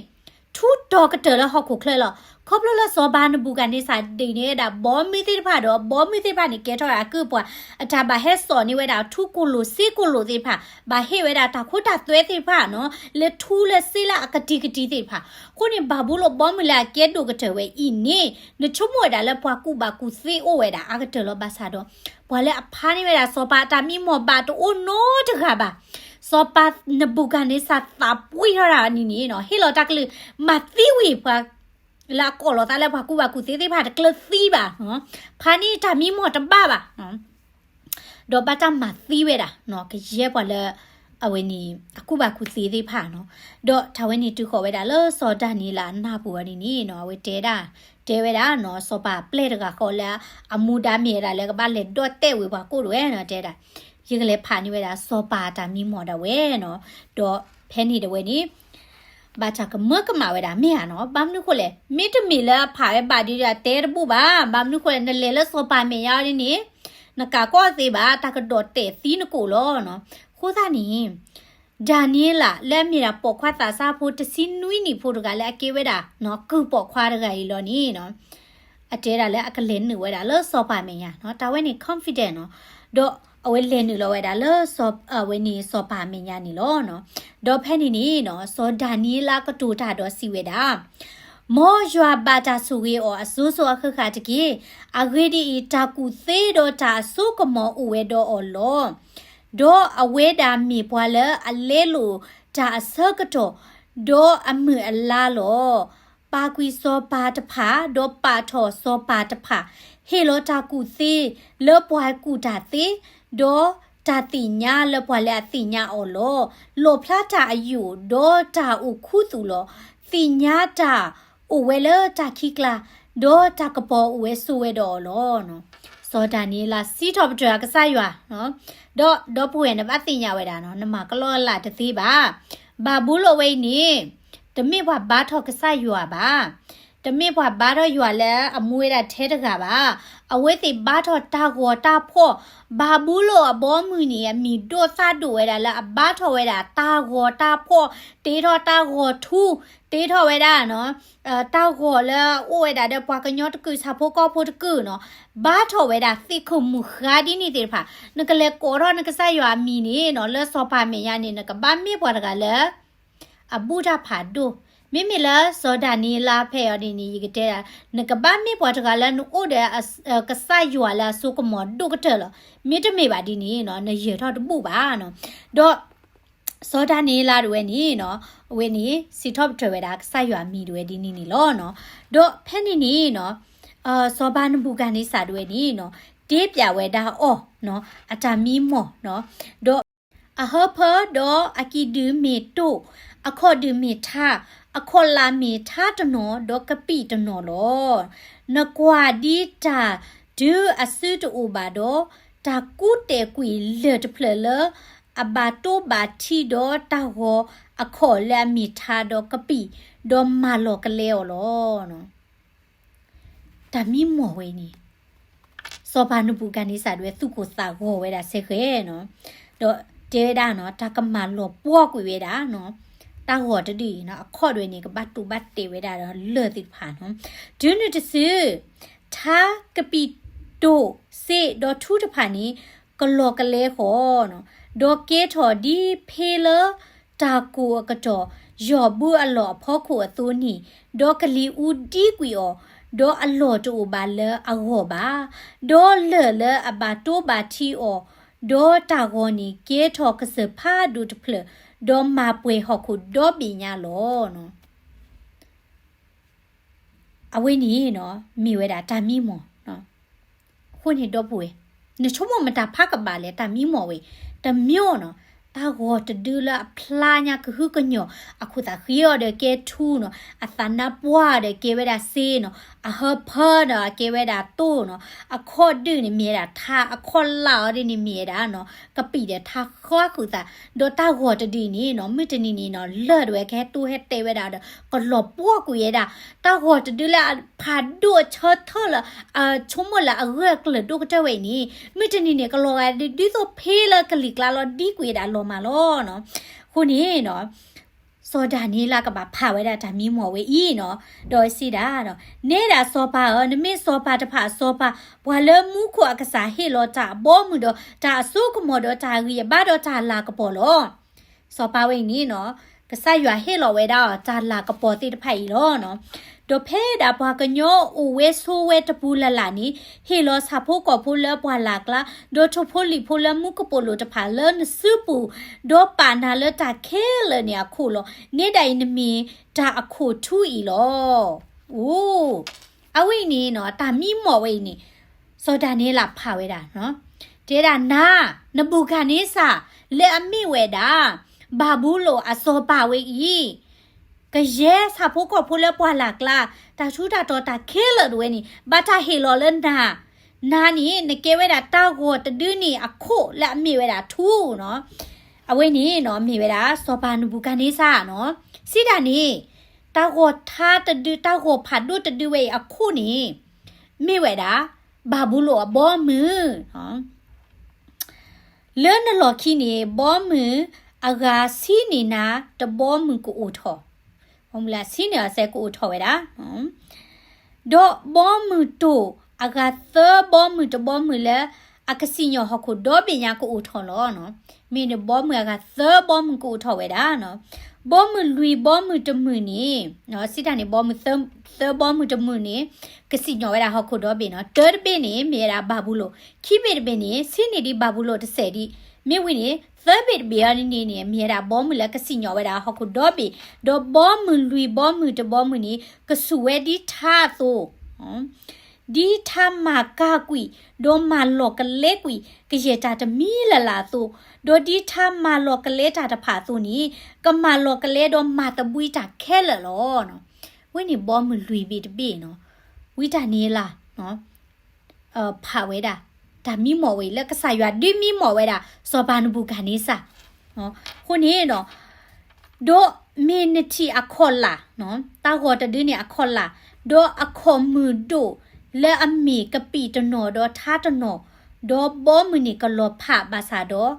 ထူးတီၤကတၢၢ်လၢဟီၣ်ခိၣ်ချၢလီၤ. ခီဖျိလၢစီၤပၤနဘူၤခၣ်န့စၢ်ဒုးန့ၢ်ဝဲဒၣ်ဘီမုၢ်သ့ၣ်တဖၣ်ဒီး ဘီမုၢ်သ့ၣ်တဖၣ်န့ၣ် ကဲထီၣ်ဝဲဒၣ်အကုၢ်အပှၤ, အတၢ်ဘၣ်ဟဲစိာ်န့ၢ်ဝဲဒၣ်ထူကိၣ်လိာ်စ့ကိၣ်လိာ်သ့ၣ်တဖၣ်, ဘၣ်ဟ့ၣ်ဝဲဒၣ်တၢ်ခိတၢ်သွဲသ့ၣ်တဖၣ်နီၤ, လၢထူလၢစ့လၢအကတံၤကတံၤသ့ၣ်တဖၣ်. အဃိန့ၣ် ဘၤဘူလိၣ်ဘီမုၢ်လၢအကဲဒိၣ်ကတၢၢ်ဝဲအံၤန့ၣ် နဆိကမိၣ်ဝဲဒၣ်လၢပှၤကူၣ်ဘၣ်ကူၣ်သ့အိၣ်ဝဲဒၣ်အါကတၢၢ်လီၤ. ဘၣ်ဆၣ်ဒီး ပှၤလၢအဖးန့ၢ်ဝဲဒၣ်စီၤပၤအတၢ်မံမီၢ်ဘၣ်တအိၣ်နီတဂၤဘၣ်. စီၤပၤနဘူၤခၣ်န့စၢ်သးပှံၢ်ထီၣ်တၢ်န့ၣ်န့ၣ်နီၤ, ဟ့ၣ်လီၤတၢ်ကလုၢ် မၤသံဝံၤပှၤ လၢအကိးလီၤသးလၢပှၤကူၣ်ဘၣ်ကူၣ်သ့သ့ၣ်တဖၣ်တကျၢၤသံဘၣ်, ဖးန့ၢ်တၢ်မံမီၢ်တဘၣ်ဘၣ်. ဒီးဘၣ်တၢ်မၤသံဝဲဒၣ် ကယဲၢ်ပှၤလၢ အဝဲန့ၣ် အကူၣ်ဘၣ်ကူၣ်သ့သ့ၣ်တဖၣ်နီၤ. ဒီးတၢ်ဝဲန့ၣ်တုၤဃီၤဝဲဒၣ်လၢစီၤဒၤနံးယ့လးအနၢ်ပူၤအီၤဒ်န့ၣ်နီၤ, အဝဲတဲဒၣ်, တဲဝဲဒၣ်နီၤ, စီၤပၤပျဲၢ်တဂၤဃီလၢ အမူဒါမ့ၢ်ဝဲဒၣ်လၢကဘၣ်လဲၤဒီၣ်တဲာ်ဝံၤပှၤကိၣ်တဝဲနီၤ, တဲဒၣ်, ယကလဲၤဖးန့ၢ်ဝဲဒၣ်စီၤပၤအတၢ်မံမီၢ်ဒၣ်ဝဲနီၤ. ဒီးဖဲန့ၣ်တဝဲန့ၣ် ဘၣ်တၢ်ကမၢကမၣ်ဝဲဒၣ်မ့ၢ်ဧါနီၤ. ဘၣ်မနုၤဃိလဲၣ်, မ့တမ့ၢ်လၢအဖးဝဲဘၣ်ဒီးတဲတဘူၣ်ဘၣ်. ဘၣ်မနုၤဃိလဲၣ်, နလဲၤလၢစီၤပၤမဲာ်ညါအီၤဒ်န့ၣ် နကးကီၢ်သ့ဘၣ်, တၢ်ကဒီၣ်တဲာ်သံနကိၣ်လီၤနီၤ. အဃိသတးန့ၣ် ဒၤနံးယ့လးလၢအမ့ၢ်ဒၣ်ပိာ်ခွါသးစၢ်ဖိတဆံနွံနံၣ်ဖိတဂၤလၢအကဲဝဲဒၣ် ကုၢ်ပိာ်ခွါတဂၤအံၤလီၤန့ၣ်နီၤ, အတဲဒၣ်လၢအကလဲၤနုာ်ဝဲဒၣ်လၢစီၤပၤမဲာ်ညါနီၤ. တၢ်ဝဲန့ၣ် confident နီၤ. ဒီးအဝဲလဲၤနုာ်လီၤဝဲဒၣ်လၢ အဝဲန့ၣ်စီၤပၤမဲာ်ညါန့ၣ်လီၤနီၤ. ဒီးဖဲန့ၣ်န့ၣ်နီၤ, စီၤဒၤနံးယ့လးကတိၤတၢ်ဒီးစံးဝဲဒၣ်, မ်ယွၤဘၣ်တၢ်ဆိၣ်ဂ့ၤအီၤအစိၤစိၤအဃၣ်ဃၣ်တက့ၢ်. အဂ့ၢ်ဒ်အံၤ, တၢ်ကူၣ်သ့ဒီးတၢ်အစိကမီၤအိၣ်ဝဲဒီးအီၤလီၤ. ဒီးအဝဲဒၣ်မ့ၢ်ပှၤလၢအလဲလိာ်တၢ်အဆၢကတီၢ်, ဒီးအမုၢ်အလါလီၤ. ပာ်ကွံာ်စီၤပၤတဖၣ်, ဒီးပာ်ထီၣ်စီၤပၤတဖၣ်, ဟ့ၣ်လီၤတၢ်ကူၣ်သ့လၢပှၤကူၣ်တၢ်သ့, ဒီးတၢ်သ့ၣ်ညါလၢပှၤလၢအသ့ၣ်ညါအီၤလီၤ. လီၣ်ဖျါတၢ်အယိာ်, ဒီးတၢ်အိၣ်ခူသူၣ်လီၤ. သ့ၣ်ညါတၢ်အိၣ်ဝဲလၢတၢ်ခံးကျါ, ဒီးတၢ်ကပီၤအိၣ်ဝဲဆိးဝဲဒီးအီၤလီၤ. စီၤဒၤနံးယ့လးစံးထီၣ်ပတြၢၤအကစၢ်ယွၤ, ဒီးဒီပုၢ်ဝဲၢ်န့ၣ်ဘၣ်သ့ၣ်ညါဝဲဒၣ်နီၤ, နမၤကလီကလးတသ့ဘၣ်. ဘၤဘူလိၣ်ဝဲအံၤန့ၣ် တမ့ၢ်ပှၤဘါထီၣ်ကစၢ်ယွၤဘၣ်. တမ့ၢ်ပှၤဘါထီၣ်ယွၤလၢအမူဝဲဒၣ်ထဲတဂၤဘၣ်. အဝဲသ့ၣ်ဘါထီၣ်တၢ်ဂီၤတၢ်ဖှီၣ်, ဘၤဘူလိၣ်အဘီအမုၢ်န့ၣ် အမံၤဒိၣ်သၣ်ဒိၣ်ဝဲဒၣ်လၢအဘါထီၣ်ဝဲဒၣ်တၢ်ဂီၤတၢ်ဖှီၣ်, တ့ထီၣ်တၢ်ဂီၤထူ, တ့ထီၣ်ဝဲဒၣ် တၢ်ဂီၤလၢအအိၣ်ဝဲဒၣ်ဒီးပှၤကညီတကုာ်ဆၣ်ဖိကီၢ်ဖိတကုာ်နီၤ, ဘါထီၣ်ဝဲဒၣ်သ့ၣ်ခိၣ်မုၢ်ဃါဒ်န့ၣ်သ့ၣ်တဖၣ်, နကလဲၤကိးထီၣ်နကစၢ်ယွၤအမံၤန့ၣ်နီၤ, လၢစီၤပၤမဲာ်ညါန့ၣ် နကဘၣ်မ့ၢ်ပှၤတဂၤလၢ အဘူၣ်တၢ်ဖးဒိၣ်, မ့မ့ၢ်လၢစီၤဒၤနံးယ့လးဖဲအံၤဒ်န့ၣ် ယကတဲဒၣ်, နကဘၣ်မ့ၢ်ပှၤတဂၤလၢနအိၣ်ဒီး ကစၢ်ယွၤလၢအစိကမီၤဒိၣ်ကတၢၢ်လီၤ. မ့တမ့ၢ်ဘၣ်ဒ်န့ၣ်နီၤ, နယၢၤထီၣ်တဘူၣ်ဘၣ်နီၤ. ဒီး စီၤဒၤနံးယ့လးဒၣ်ဝဲန့ၣ်နီၤ, အဝဲန့ၣ် စံးထီၣ်ပတြၢၤဝဲဒၣ်ကစၢ်ယွၤအမံၤဒၣ်ဝဲဒ်န့ၣ်န့ၣ်လီၤနီၤ. ဒီးဖဲန့ၣ်န့ၣ်နီၤ, စီၤပၤနဘူၤခၣ်န့စၢ်ဒၣ်ဝဲန့ၣ်နီၤ, တ့ပျးဝဲဒၣ်အီၤနီၤ, အတၢ်မံမီၢ်နီၤ, ဒီး အဟၢဖၢဒီးအကံၣ်ဒုၣ်မ့ၢ်တိၢ်, အခီၣ်ဒုၣ်မ့ၢ်ထါ, အခီၣ်လၢ်မ့ၢ်ထါတနီၤ, ဒီးကပံာ်တနီၤလီၤ. နကွၢ်ဒ်တၢ်ဒုးအစုတအိၣ်ဘၣ်ဒီး, တၢ်ကူၣ်တဲာ်ကွံာ်လၢၢ်တဖျၢၣ်လၢ အဘၣ်တိဘၣ်ထံဒီးတၢ်ဂီၤအခီၣ်လၢအမ့ၢ်ထါဒီးကပံာ်, ဒီးမၤလီၤကလဲအီၤလီၤ. တၢ်မံမီၢ်ဝဲန့ၣ် စီၤပၤနဘူၤခၣ်န့စၢ်ဒၣ်ဝဲသူၣ်ကိၢ်သးဂီၤဝဲဒၣ်စ့ၢ်ကီးနီၤ, ဒီးတဲဝဲဒၣ်နီၤ, တၢ်ကမၤလီၤပှီၢ်ကွံာ်ဝဲဒၣ်နီၤ, တၢ်ဂီၤတဒုအံၤနီၤ, အခီၣ်ဒၣ်ဝဲန့ၣ် ကဘၣ်တိဘၣ်တဲာ်ဝဲဒၣ်ဒီးလၢၢ်သ့ၣ်တဖၣ်နီၤ, တုၤနုၤတစု ထါကပံာ်တိၢ်စ့ဒီးထူတဖၣ်န့ၣ် ကလီၤကလဲဃီ, ဒီးကဲထီၣ်ဒ်ဖ့လၢတၢ်ကိၢ်အကတီၢ် ယီၢ်ဘုအလီၢ်အဖီခိၣ်အသိးန့ၣ်, ဒီးကလံၤအူဒံကွံာ်အီၤ, ဒီးအလီၢ်တအိၣ်ဘၣ်လၢအဂီၢ်ဘၣ်, ဒီးလၢၢ်လၢအဘၣ်တိဘၣ်ထံအီၤ, ဒီးတၢ်ဂီၤန့ၣ်ကဲထီၣ်ကစၢၢ်ဖးဒိၣ်တဖျၢၣ်, ဒီးမၤပှဲၤဟီၣ်ခိၣ်ဒီဘ့ၣ်ညါလီၤ. အဝဲန့ၣ်နီၤ မ့ၢ်ဝဲဒၣ်တၢ်မံမီၢ်. အဃိန့ၣ်ဒီပုၢ်ဝဲၢ်, နဆိကမိၣ်မတၤဖးကဘၣ်လဲၣ် တၢ်မံမီၢ်ဝဲ, တမံၤနီၤ, တၢ်ဂီၤတဒုလၢအဖျါညါကဟုကညီၢ်, အခိၣ်သးဃ့အီၤဒီးကဲထူနီၤ, အသးနါပှၢ်ဒီးကဲဝဲဒၣ်စ့နီၤ, အဟၢဖၢဒီးကဲဝဲဒၣ်တိၢ်နီၤ, အခီၣ်ဒုးန့ၣ်မ့ၢ်ဝဲဒၣ်ထါ, အခီၣ်လာ်အီၤဒ်န့ၣ်မ့ၢ်ဝဲဒၣ်နီၤ, ကပံာ်ဒီးထါဃါဃုာ်သး, ဒီးတၢ်ဂီၤတဒုန့ၣ်နီၤ မုၢ်တနံၤန့ၣ်နီၤ လၢၢ်တဝဲကဟဲတိၢ်ဟဲတဲာ်ဝဲဒၣ်ဒီး ကလီၤပှီၢ်ကွံာ်ဝဲဒၣ်, တၢ်ဂီၤတဒုလၢအဖးဒိၣ်အဆၢထၢၣ်လၢ အဆိကမိၣ်လၢအဂၢၢ်အကျၢၤဒိၣ်ကတၢၢ်ဝဲအံၤန့ၣ် မုၢ်တနံၤန့ၣ် ကလီၤဂာ်ဒ်သိးဖ့လၢကလံၤကျါလီၤဒံကွံာ်ဝဲဒၣ်လီၤမၢ်လီၤနီၤ. အဃိန့ၣ်နီၤ စီၤဒၤနံးယ့လးကဘၣ်ဖးဝဲဒၣ်တၢ်မံမီၢ်ဝဲအံၤနီၤ, ဒီးစံးဒၣ်ဒီး နဲဒၣ်စီၤပၤဧၢ, နမ့ၢ်စီၤပၤတဖၣ်အစီၤပၤ, ပှၤလၢမူခိၣ်အကစၢ်ဟ့ၣ်လီၤတၢ်အဘီအမုၢ်ဒီးတၢ်အစိကမီၤဒီးတၢ်အဂံၢ်အဘါဒီးတၢ်လၤကပီၤလီၤ. စီၤပၤဝဲအံၤန့ၣ်နီၤ ကစၢ်ယွၤဟ့ၣ်လီၤဝဲဒၣ်အီၤတၢ်လၤကပီၤသ့ၣ်တဖၣ်အံၤလီၤနီၤ. ဒီးဖဲဒၣ်ပှၤကညီအိၣ်ဝဲဆိးဝဲတပူၤလၢ်လၢ်န့ၣ် ဟ့ၣ်လီၤဆၣ်ဖိကီၢ်ဖိလၢပှၢ်လၢ်ကျါ, ဒီးထိၣ်ဖိလံၣ်ဖိလၢမူကပိာ်လိၤတဖၣ်လၢနစုပူၤ, ဒီးပာ်နၤလၢတၢ်ခဲလၢာ်န့ၣ်အခိၣ်လီၤ. နဲဒၣ်အံၤနမ့ၢ်တၢ်အခိၣ်ထူအံၤလီၤ. အိ, အဝဲအံၤန့ၣ်နီၤ တၢ်မံမီၢ်ဝဲအံၤန့ၣ် စီၤဒၤနံးယ့လးဖးဝဲဒၣ်, တဲဒၣ်နၤ နဘူၤခၣ်န့စၢ် လၢအမ့ၢ်ဝဲဒၣ် ဘၤဘူလိၣ်အစီၤပၤဝဲအံၤ, ကယဲၢ်ဆၣ်ဖိကီၢ်ဖိလၢပှၢ်လၢ်ကျါ, တၢ်ထူးတၢ်တီၤတၢ်ခဲလၢာ်တဝဲန့ၣ် ဘၣ်တၢ်ဟ့ၣ်လီၤလၢနၤ, နၤန့ၣ် နကဲဝဲဒၣ်တၢ်ဂီၤတဒုန့ၣ်အခိၣ်လၢအမ့ၢ်ဝဲဒၣ်ထူနီၤ. အဝဲန့ၣ်နီၤ မ့ၢ်ဝဲဒၣ်စီၤပၤနဘူၤခၣ်န့စၢ်နီၤ, စံးဒၣ်န့ၣ် တၢ်ဂီၤထါတဒု တၢ်ဂီၤဖးဒိၣ်တဒုဝဲအံၤအခိၣ်န့ၣ် မ့ၢ်ဝဲဒၣ် ဘၤဘူလိၣ်အဘီမုၢ် လၢနလီၢ်ခံန့ၣ် ဘီမုၢ်အဂၤဆံန့ၢ်နၤတဘီမုၢ်ကအိၣ်ထီၣ်, ဘီမုၢ်လၢအဆံန့ၢ်အီၤစဲးကအိၣ်ထီၣ်ဝဲဒၣ်, ဒီးဘီမုၢ်တိၢ်အဂၤသၢဘီမုၢ်တဘီမုၢ်လၢ အကစံၣ်ညီၣ်ဟီၣ်ခိၣ်ဒီဘ့ၣ်ညါကအိၣ်ထီၣ်လီၤ. မ့ၢ်န့ၣ်ဘီမုၢ်အဂၤသၢဘီမုၢ်ကအိၣ်ထီၣ်ဝဲဒၣ်, ဘီမုၢ်လွံၢ်ဘီမုၢ်တမုၢ်န့ၣ်, စံးတၢ်န့ၣ် ဘီမုၢ်သၢဘီမုၢ်တမုၢ်န့ၣ် ကစံၣ်ညီၣ်ဝဲဒၣ်ဟီၣ်ခိၣ်ဒီဘ့ၣ်နီၤ, တၢတဘ့ၣ်န့ၣ် မ့ၢ်ဝဲဒၣ်ဘၤဘူလိၣ်, ခံဘ့ၣ်တဘ့ၣ်န့ၣ် ဆံန့ၢ်ဒံးဘၤဘူလိၣ်တစဲးဒံး, မ့ၢ်ဝံၤန့ၣ် သၢဘ့ၣ်တဘ့ၣ်အံၤန့ၣ်န့ၣ် မ့ၢ်ဝဲဒၣ်ဘီမုၢ်လၢကစံၣ်ညီၣ်ဝဲဒၣ်ဟီၣ်ခိၣ်ဒီဘ့ၣ်, ဒီးဘီမုၢ်လွံၢ်ဘီမုၢ်တဘီမုၢ်န့ၣ် ကဆူၣ်ဝဲဒ်ထါအသိး ဒ်ထါမၤကၤကွံာ် ဒီးမၤလီၤကလဲကွံာ် ကယဲၢ်တၢ်တမံၤလၢ်လၢ်အသိး, ဒီးဒ်ထါမၤလီၤကလဲတၢ်တဖၣ်အသိးန့ၣ် ကမၤလီၤကလဲဒီးမၤသဘှံးတၢ်ခဲလၢာ်လီၤ. ဝဲန့ၣ်ဘီမုၢ်လွံၢ်ဘ့ၣ်တဘ့ၣ်နီၤ, ဝံတၢ်န့ၣ်လၢ် ဖးဝဲဒၣ် တၢ်မံမီၢ်ဝဲအံၤ လၢကစၢ်ယွၤဒုးမံမီၢ်ဝဲဒၣ် စီၤပၤနဘူၤခၣ်န့စၢ်, အဃိန့ၣ်နီၤ ဒီးမ့ၢ်နထံၣ်အခီၣ်လာ်, တၢ်ဂီၤတဒုန့ၣ်အခီၣ်လာ်, ဒီးအခီၣ်မုၢ်ဒိၣ်လၢအမ့ၢ်ကပံာ်တနီၤဒီးထါတနီၤ, ဒီးဘီမုၢ်န့ၣ်ကလီၤဖးဘၣ်ဆၣ်ဒီး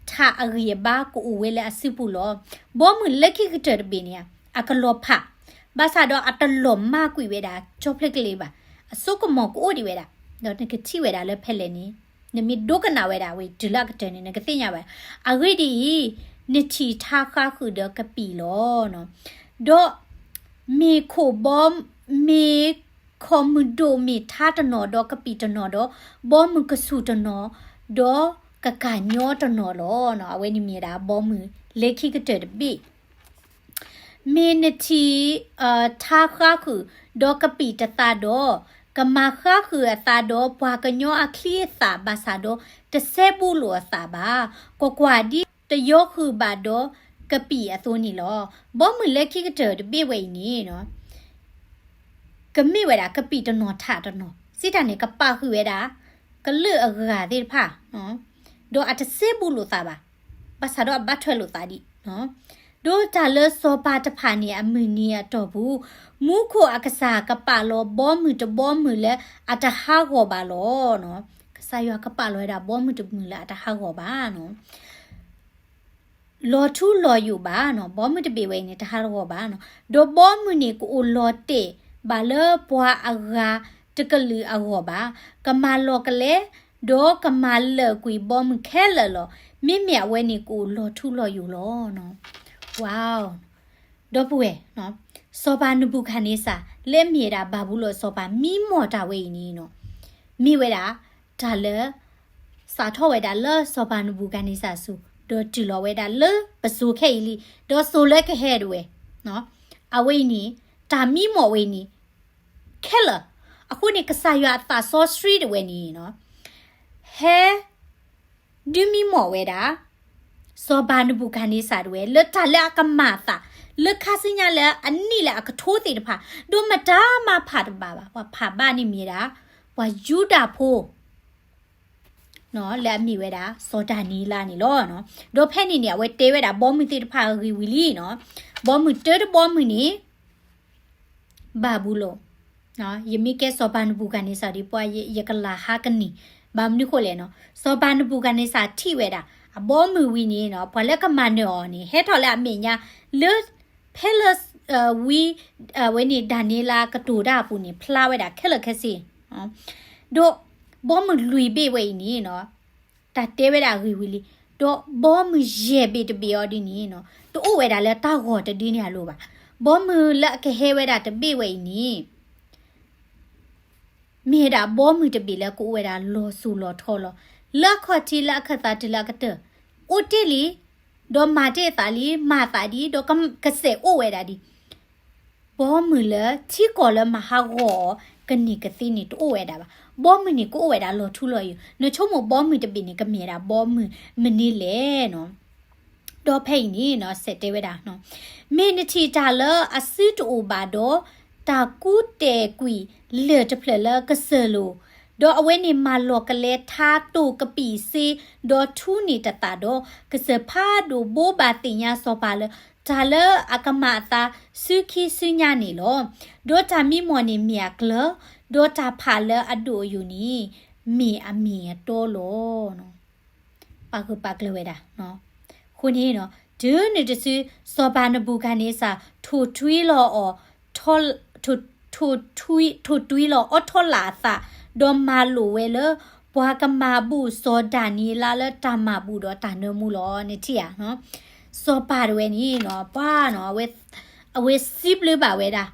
ထးအဂံၢ်အဘါကအိၣ်ဝဲလၢအစုပူၤလီၤ. ဘီမုၢ်လၢခံကတၢၢ်တဘ့ၣ်န့ၣ် အကလီၤဖး, ဘၣ်ဆၣ်ဒီးအတလီၤမၢ်ကွံာ်ဝဲဒၣ်ကၠီဖျၢၣ်ကလ့ဘၣ်, အစိကမီၤကအိၣ်ဒံးဝဲဒၣ်, ဒီးနကထံၣ်ဝဲဒၣ်လၢဖဲလဲၣ်န့ၣ်, နမ့ၢ်ဒိကနၣ်ဝဲဒၣ်ဝဲတုၤလၢအကတၢၢ်န့ၣ် နကသ့ၣ်ညါဘၣ်. အဂ့ၢ်ဒ်အံၤ, နထံၣ်ထါဃါဃုာ်ဒီးကပံာ်လီၤ. ဒီးမ့ၢ်ခိၣ်ဘီ, မ့ၢ်ခီၣ်မုၢ်ဒိၣ်မ့ၢ်ထါတနီၤဒီးကပံာ်တနီၤဒီး, ဘီမုၢ်ကဆူၣ်တနီၤ, ဒီးကကၢ်ညီတနီၤလီၤ. အဝဲန့ၣ်မ့ၢ်ဝဲဒၣ်ဘီမုၢ်လၢခံကတၢၢ်တဘ့ၣ် မ့ၢ်နထံၣ် ထါဃါဃုာ် ဒီးကပံာ်တသးဒီး, ကမၤဃါဃုာ်အသးဒီးပှၤကညီအချံအသၣ်ဘၣ်ဆၣ်ဒီး တစဲဘူးလိာ်အသးဘၣ်. ကွၢ်ကွၢ်, ဒ်တယီဃုာ်ဘၣ်ဒီးကပံာ်အသိးန့ၣ်လီၤ. ဘီမုၢ်လၢခံကတၢၢ်တဘ့ၣ်ဝဲအံၤန့ၣ် ကမ့ၢ်ဝဲဒၣ်ကပံာ်တနီၤထးတနီၤ, စံးတၢ်န့ၣ် ကပာ်ဃုာ်ဝဲဒၣ် ကလုာ်အဂၤသ့ၣ်တဖၣ် ဒီးအတစဲဘူးလိာ်သးဘၣ်, ဘၣ်ဆၣ်ဒီးအဘၣ်ထွဲလိာ်သးဒံး. ဒီးတၢ်လၢစီၤပၤတဖၣ်န့ၣ်အမုၢ်နံၤအတီၢ်ပူၤ, မူခိၣ်အကစၢ်ကပာ်လီၤဘီမုၢ်တဘီမုၢ်လၢအတဟးဂီၤဘၣ်လီၤ. ကစၢ်ယွၤကပာ်လီၤဝဲဒၣ်ဘီမုၢ်တမုၢ်လၢအတဟးဂီၤဘၣ် လီၤထူလီၤယိာ်ဘၣ်နီၤ, ဘီမုၢ်တဘ့ၣ်ဝဲအံၤန့ၣ် တဟးဂီၤဘၣ်နီၤ, ဒီးဘီမုၢ်န့ၣ်ကအိၣ်လီၤတဲာ်ဘၣ်လၢပှၤအဂၤတကလုာ်အဂီၢ်ဘၣ်, ကမၤလီၤကလဲ ဒီးကမၤလၢာ်ကွံာ်ဘီမုၢ်ခဲလၢာ်လီၤ. မ့မ့ၢ်အဝဲန့ၣ်ကအိၣ်လီၤထူလီၤယိာ်လီၤ. ဝါ, ဒီပုၢ်ဝဲၢ်, စီၤပၤနဘူၤခၣ်န့စၢ် လၢအမ့ၢ်ဝဲဒၣ်ဘၤဘူလိၣ်အစီၤပၤမံမီၢ်တၢ်ဝဲအံၤန့ၣ်, မ့ၢ်ဝဲဒၣ် တၢ်လၢ စးထီၣ်ဝဲဒၣ်လၢစီၤပၤနဘူၤခၣ်န့စၢ်အစု, ဒီးတုၤလီၤဝဲဒၣ်လၢပစိၤခဲအံၤလံ, ဒီးစိၤလၢကဟဲဒၣ်ဝဲ, အဝဲအံၤန့ၣ် တၢ်မံမီၢ်ဝဲအံၤန့ၣ် ခဲလၢာ်. အဃိန့ၣ် ကစၢ်ယွၤအသးစီဆှံဒၣ်ဝဲန့ၣ်, ဟဲ ဒုးမံမီၢ်ဝဲဒၣ် စီၤပၤနဘူၤခၣ်န့စၢ်ဒၣ်ဝဲ လၢတၢ်လၢအကမၤအသး လၢခါဆူညါလၢအနံၣ်လၢအကထိသ့ၣ်တဖၣ်, ဒီးမတၤမၤဖးတဘၣ်ဘၣ်. ပှၤဖးဘၣ်န့ၣ်မ့ၢ်ဒၣ် ပှၤယူဒၤဖိ လၢအမ့ၢ်ဝဲဒၣ် စီၤဒၤနံယ့လးန့ၣ်လီၤ. ဒီးဖဲန့ၣ်န့ၣ် အဝဲတဲဝဲဒၣ်ဘီမုၢ်သ့ၣ်တဖၣ်အဂ့ၢ်ဝံၤလံန့ၣ်, ဘီမုၢ်တၢတဘီမုၢ်န့ၣ် ဘၤဘူလိၣ်, ယမ့ၢ်ကဲစီၤပၤနဘူၤခၣ်န့စၢ်ဒ်ပှၤ ယကလၤဟါကန့ၢ်, ဘၣ်မနုၤဃိလဲၣ်န့ၣ်, စီၤပၤနဘူၤခၣ်န့စၢ်ထံၣ်ဝဲဒၣ် အဘီမုၢ်ဝံၤန့ၣ် ပှၤလၢကမၤနၢၤအီၤန့ၣ် ဟဲထီၣ်လၢအမဲာ်ညါ လၢ ဖဲလၢ ဝံ အဝဲန့ၣ်ဒၤနံယ့လးကတိၤတၢ်အပူၤန့ၣ် ဖျါဝဲဒၣ်ခဲလၢာ်ခဲဆ့, ဒီးဘီမုၢ်လွံၢ်ဘ့ၣ်ဝဲအံၤန့ၣ် တၢ်တဲဝဲဒၣ်အဂ့ၢ်ဝံၤလံ, ဒီးဘီမုၢ်ယဲၢ်ဘ့ၣ်တဘ့ၣ်အီၤဒ်န့ၣ် တအိၣ်ဝဲဒၣ်လၢတၢ်ဂီၤတဒုန့ၣ်အလိၤဘၣ်. ဘီမုၢ်လၢအကဟဲဝဲဒၣ်တဘ့ၣ်ဝဲအံၤန့ၣ် မ့ၢ်ဝဲဒၣ်ဘီမုၢ်တဘ့ၣ်လၢကအိၣ်ဝဲဒၣ်လီၤစိၤလီၤထီလီၤ. လၢအခီၣ်ထံးလၢအခၢၣ်သးတုၤလၢအကတၢၢ်, အိၣ်တ့ၢ်လံ, ဒီးမၤတ့ၢ်အသးလံ, မၤသးဒံး, ဒီးကစဲးအိၣ်ဝဲဒၣ်ဒံး. ဘီမုၢ်လၢထံကီၢ်လၢမၤဟးဂီၤအီၤ ကန့ၢ်ကသ့န့ၣ်တအိၣ်ဝဲဒၣ်ဘၣ်. ဘီမုၢ်န့ၣ်ကအိၣ်ဝဲဒၣ်လီၤထူလီၤယိာ်. နဆိကမိၣ်ဘီမုၢ်တဘ့ၣ်န့ၣ် ကမ့ၢ်ဝဲဒၣ်ဘီမုၢ်မနုၤလဲၣ်န့ၣ် ဒီးဖဲအံၤန့ၣ် စဲးတဲဝဲဒၣ်, မ့ၢ်နထံၣ်တၢ်လၢအစုတအိၣ်ဘၣ်ဒီး, တၢ်ကူၣ်တဲာ်ကွံာ်လၢၢ်တဖျၢၣ်လၢကစၢၢ်လိၤ, ဒီးအဝဲန့ၣ်မၤလီၤကလဲထါတိၢ်ကပံာ်စ့, ဒီးထူန့ၢ်တသးဒီး, ကစၢၢ်ဖးဒိၣ်ဘိးဘၣ်သ့ၣ်ညါစီၤပၤလၢ တၢ်လၢအကမၤအသးစုခံစုညါန့ၣ်လီၤ. ဒီးတၢ်မံမီၢ်န့ၣ်မ့ၢ်အကျၢၤ, ဒီးတၢ်ဖးလၢအဒိၣ်အယိာ်န့ၣ် မ့ၢ်အမ့ၢ်အတီလီၤ. ပာ်ဂၢၢ်ပာ်ကျၢၤဝဲဒၣ်. အဃိန့ၣ်, တုၤနုၤတစု စီၤပၤနဘူၤခၣ်န့စၢ် ထိၣ်ထွံလီၤအီၤ, ထိၣ်ထွံ, ထိၣ်ထွံလီၤအီထီလၣ်အသး, ဒီးမၤလိာ်ဝဲလၢ ပှၤကမၤဘူၣ်စီၤဒၤနံယ့လးလၢတၢ်မၤဘူၣ်ဒီးတၢ်နၢမူလီၤ. နထံၣ်ဧါ, စီၤပၤတဝဲန့ၣ် ပှၤ အဝဲစံးဘျုးဘၣ်ဝဲဒၣ်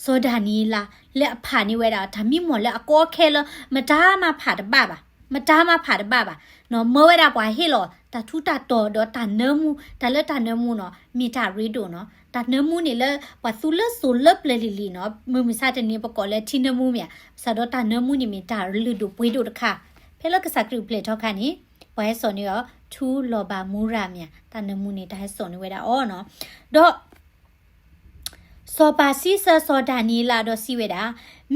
စီၤဒၤနံယ့လး လၢအဖးန့ၢ်ဝဲဒၣ်တၢ်မံမီၢ်လၢအကီအခဲလၢ မတၤမၤဖးတဘၣ်ဘၣ်, မတၤမၤဖးတဘၣ်ဘၣ်. မၢဝဲဒၣ်ပှၤဟ့ၣ်လီၤတၢ်ထူးတၢ်တီၤဒီးတၢ်နၢမူ, တၢ်လၢတၢ်နၢမူန့ၣ် မ့ၢ်တၢ်ရ့ဒိၣ်န့ၣ်, တၢ်နၢမူန့ၣ်လၢပှၤသူလၢစိၤလၢပျၢၤလံၤလံၤန့ၣ်, မုၢ်မဆါတနံၤပကိးလၢထံနၢမူမ့ၢ်ဧါ, ဘၣ်ဆၣ်ဒီးတၢ်နၢမူန့ၣ်မ့ၢ်တၢ်လုၢ် ဒိၣ်ပှ့ၤဒိၣ်တခါ, ဖဲလၢကစၢ်ခရံာ်ပျဲၢ်ထီခါန့ၣ် ပှၤဟဲစိာ်န့ၢ်အီၤ ထူလီၤဘၣ်မူရၤမ့ၢ်ဧါ, တၢ်နၢမူန့ၣ် တၢ်ဟဲစိာ်န့ၢ်ဝဲဒၣ်အီၤန့ၣ်, ဒီး စီၤပၤစံးဆၢစီၤဒၤနံယ့လးဒီးစံးဝဲဒၣ်,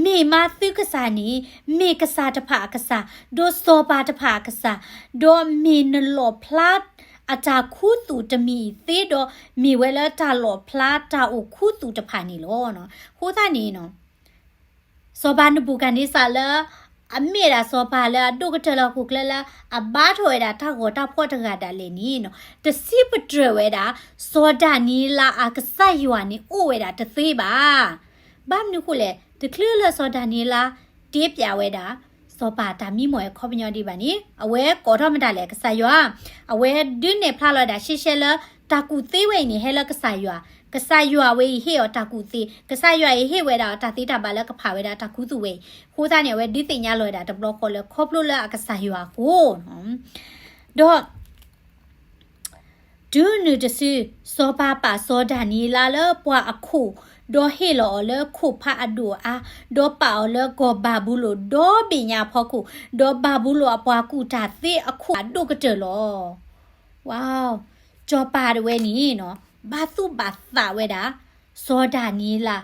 မ့ၢ်မးသုကစၢ်န့ၣ် မ့ၢ်ကစၢ်တဖၣ်အကစၢ်, ဒီးစီၤပၤတဖၣ်အကစၢ်, ဒီးမ့ၢ်နလီၣ်ဖျါအတၢ်ခူသူၣ်တမံၤအံၤသ့ဒီး, မ့ၢ်ဝဲလၢတၢ်လီၣ်ဖျါတၢ်အိၣ်ခူသူၣ်တဖၣ်န့ၣ်လီၤ. အဃိသတးန့ၣ် စီၤပၤနဘူၤခၣ်န့စၢ်လၢ အမ့ၢ်ဒၣ်စီၤပၤလၢအဒိၣ်ကတၢၢ်လၢဟီၣ်ခိၣ်ချၢလၢ အဘါထီၣ်ဝဲဒၣ်တၢ်ဂီၤတၢ်ဖှီၣ်တဂၤဒၣ်လဲာ်န့ၣ်, တစံးပတြၢၤဝဲဒၣ် စီၤဒၤနံယ့လးအကစၢ်ယွၤန့ၣ် အိၣ်ဝဲဒၣ်တသ့ဘၣ်. ဘၣ်မနုၤဃိလဲၣ်, တချုးလၢစီၤဒၤနံယ့လး တ့ပျးဝဲဒၣ် စီၤပၤတၢ်မံမီၢ်အခီပညီဒံးဘၣ်န့ၣ်, အဝဲကိးထီၣ်မတၤလဲၣ် ကစၢ်ယွၤ, အဝဲဒုးနဲၣ်ဖျါလီၤဝဲဒၣ်ရှဲရှဲလၢ တၢ်ကူၣ်သ့ဝဲအံၤန့ၣ် ဟဲလၢကစၢ်ယွၤ, ကစၢ်ယွၤဝဲအံၤဟ့ၣ်အီၤတၢ်ကူၣ်သ့, ကစၢ်ယွၤအံၤဟ့ၣ်ဝဲဒၣ်အီၤတၢ်သ့တၢ်ဘၣ်လၢကဖးဝဲဒၣ်တၢ်ခူသူၣ်ဝဲအံၤ, အဃိသတးန့ၣ် အဝဲဒုးသ့ၣ်ညါလီၤဝဲဒၣ်တဘျီဃီလၢ ခီဖျိလၢအကစၢ်ယွၤအဃိ, ဒီး တုၤနုၤတစု စီၤပၤပာ်စီၤဒၤနံယ့လးလၢပှၤအခိၣ်, ဒီးဟ့ၣ်လီၤအီၤလၢခိၣ်ဖးအဒိၣ်အါ, ဒီးပာ်အီၤလၢကီၢ်ဘၤဘူလိၣ်ဒီဘ့ၣ်ညါအဖီခိၣ်, ဒီးဘၤဘူလိၣ်အပှၤကူၣ်တၢ်သ့အခိၣ်အဒိၣ်ကတၢၢ်လီၤ. ဝါ, စီၤပၤတဝဲန့ၣ် ဘၣ်သူၣ်ဘၣ်သးဝဲဒၣ် စီၤဒၤနံယ့လး,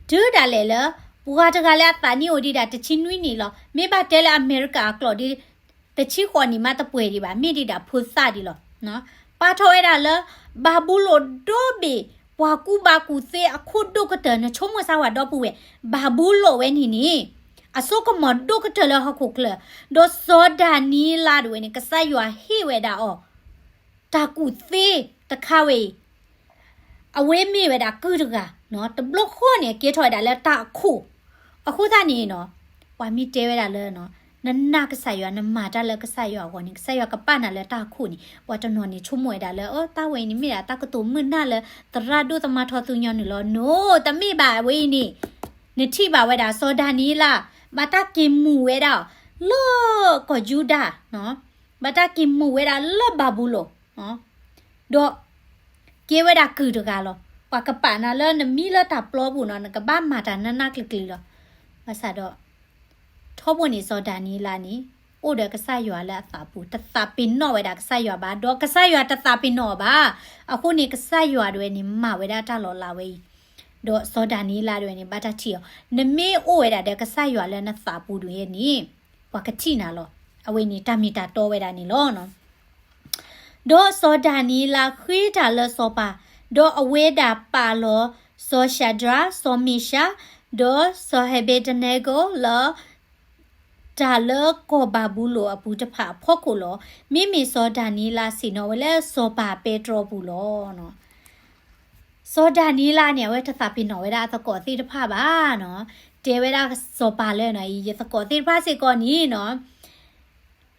တုၤဒၣ်လဲာ်လၢ ပှၤတဂၤလၢအသးနံၣ်အိၣ်ဒံးဒၣ်တဆံနွံနံၣ်လီၤ. မ့ၢ်ဘၣ်တဲလၢအမဲရကၤအကျိာ်ဒီး တဆံဃိးနံၣ်မးတပှဲၤဒံးဘၣ်, မ့ၢ်ဒံးဒၣ်ဖိသၣ်ဒံးလီၤ. ပာ်ထီၣ်ဝဲဒၣ်လၢ ဘၤဘူလိၣ်ဒီဘ့ၣ် ပှၤကူၣ်ဘၣ်ကူၣ်သ့အခိၣ်ဒိၣ်ကတၢၢ်, နဆိကမိၣ်စၢ်ဝဲဒီပုၢ်ဝဲၢ်, ဘၤဘူလိၣ်ဝဲန့ၣ်န့ၣ် အစိကမီၤဒိၣ်ကတၢၢ်လၢဟီၣ်ခိၣ်ချၢ, ဒီးစီၤဒၤနံယ့လးတဝဲန့ၣ် ကစၢ်ယွၤဟ့ၣ်ဝဲဒၣ်အီၤ တၢ်ကူၣ်သ့တခါဝဲအံၤ, အဝဲမ့ၢ်ဝဲဒၣ်ကုၢ်တဂၤ, တဘျီဃီန့ၣ် ကဲထီၣ်ဝဲဒၣ်လၢတၢ်အခိၣ်, အဃိသတးန့ၣ် ပှၤမ့ၢ်တဲဝဲဒၣ်လၢ နနာ်ကစၢ်ယွၤ နမၤတၢ်လၢကစၢ်ယွၤအဂီၢ်န့ၣ် ကစၢ်ယွၤကပာ်နၤလၢတၢ်အခိၣ်န့ၣ် ပှၤတနီၤန့ၣ်ဆိကမိၣ်ဝဲဒၣ်လၢ အၢ တၢ်ဝဲအံၤန့ၣ်မ့ၢ်ဒၣ်တၢ်ကတိၤမုာ်နၢ်လၢ သရၣ်ဒိၣ်သမါထီသူညီနုၢ်လီၤ. နိ တမ့ၢ်ဘၣ်အဝဲအံၤန့ၣ် နထံၣ်ဘၣ်ဝဲဒၣ် စီၤဒၤနံယ့လး ဘၣ်တၢ်က့ၤမူးဝဲဒၣ် လၢကီၢ်ယူဒၤ ဘၣ်တၢ်က့ၤမူးဝဲဒၣ်လၢဘၤဘူလိၣ် ဒီး ကဲဝဲဒၣ်ကုၢ်တဂၤလီၤ. ပှၤကပာ်နၤလၢနမံလၢတၢ်ပျီပူၤနီၤ နကဘၣ်မၤတၢ်နးနးကျံၤကျံၤလီၤ. ဘၣ်ဆၣ်ဒီး ထီဘိန့ၣ် စီၤဒၤနံယ့လးန့ၣ် အိၣ်ဒီးကစၢ်ယွၤလၢအသးပူၤ တသးပ့ၤနီၣ်ဝဲဒၣ်ကစၢ်ယွၤဘၣ် ဒီးကစၢ်ယွၤတသးပ့ၤနီၣ်အီၤဘၣ်. အဃိန့ၣ် ကစၢ်ယွၤဒၣ်ဝဲန့ၣ် မၤဝဲဒၣ်တၢ်လီၤလးဝဲအံၤ ဒီးစီၤဒၤနံယ့လးဒၣ်ဝဲန့ၣ် ဘၣ်တၢ်ထံၣ်အီၤ နမ့ၢ်အိၣ်ဝဲဒၣ်ဒီးကစၢ်ယွၤလၢနသးပူၤဒၣ်ဝဲန့ၣ် ပှၤကထံၣ်နၤလီၤ. အဝဲန့ၣ်တၢ်မ့ၢ်တၢ်တီဝဲဒၣ်န့ၣ်လီၤ. ဒီးစီၤဒၤနံယ့လးဃ့တၢ်လၢစီၤပၤ, ဒီးအဝဲဒၣ်ပာ်လီၤစီၤၡၤဒြး, စီၤမ့ၡး, ဒီးစီၤဟ့းဘ့းနကိၤလၢ တၢ်လၢကီၢ်ဘၤဘူလိၣ်အပူၤတဖၣ်အဖီခိၣ်လီၤ. မ့မ့ၢ်စီၤဒၤနံယ့လးဆ့ၣ်နီၤဝဲလၢစီၤပၤပဲတြီပူၤလီၤ. စီၤဒၤနံယ့လးန့ၣ် အဝဲတသးပ့ၤနီၣ်ဝဲဒၣ်အသကိးသ့ၣ်တဖၣ်ဘၣ်နီၤ. တဲဝဲဒၣ်စီၤပၤလၢနီၤ ယသကိးသ့ၣ်တဖၣ်စ့ၢ်ကီးန့ၣ်နီၤ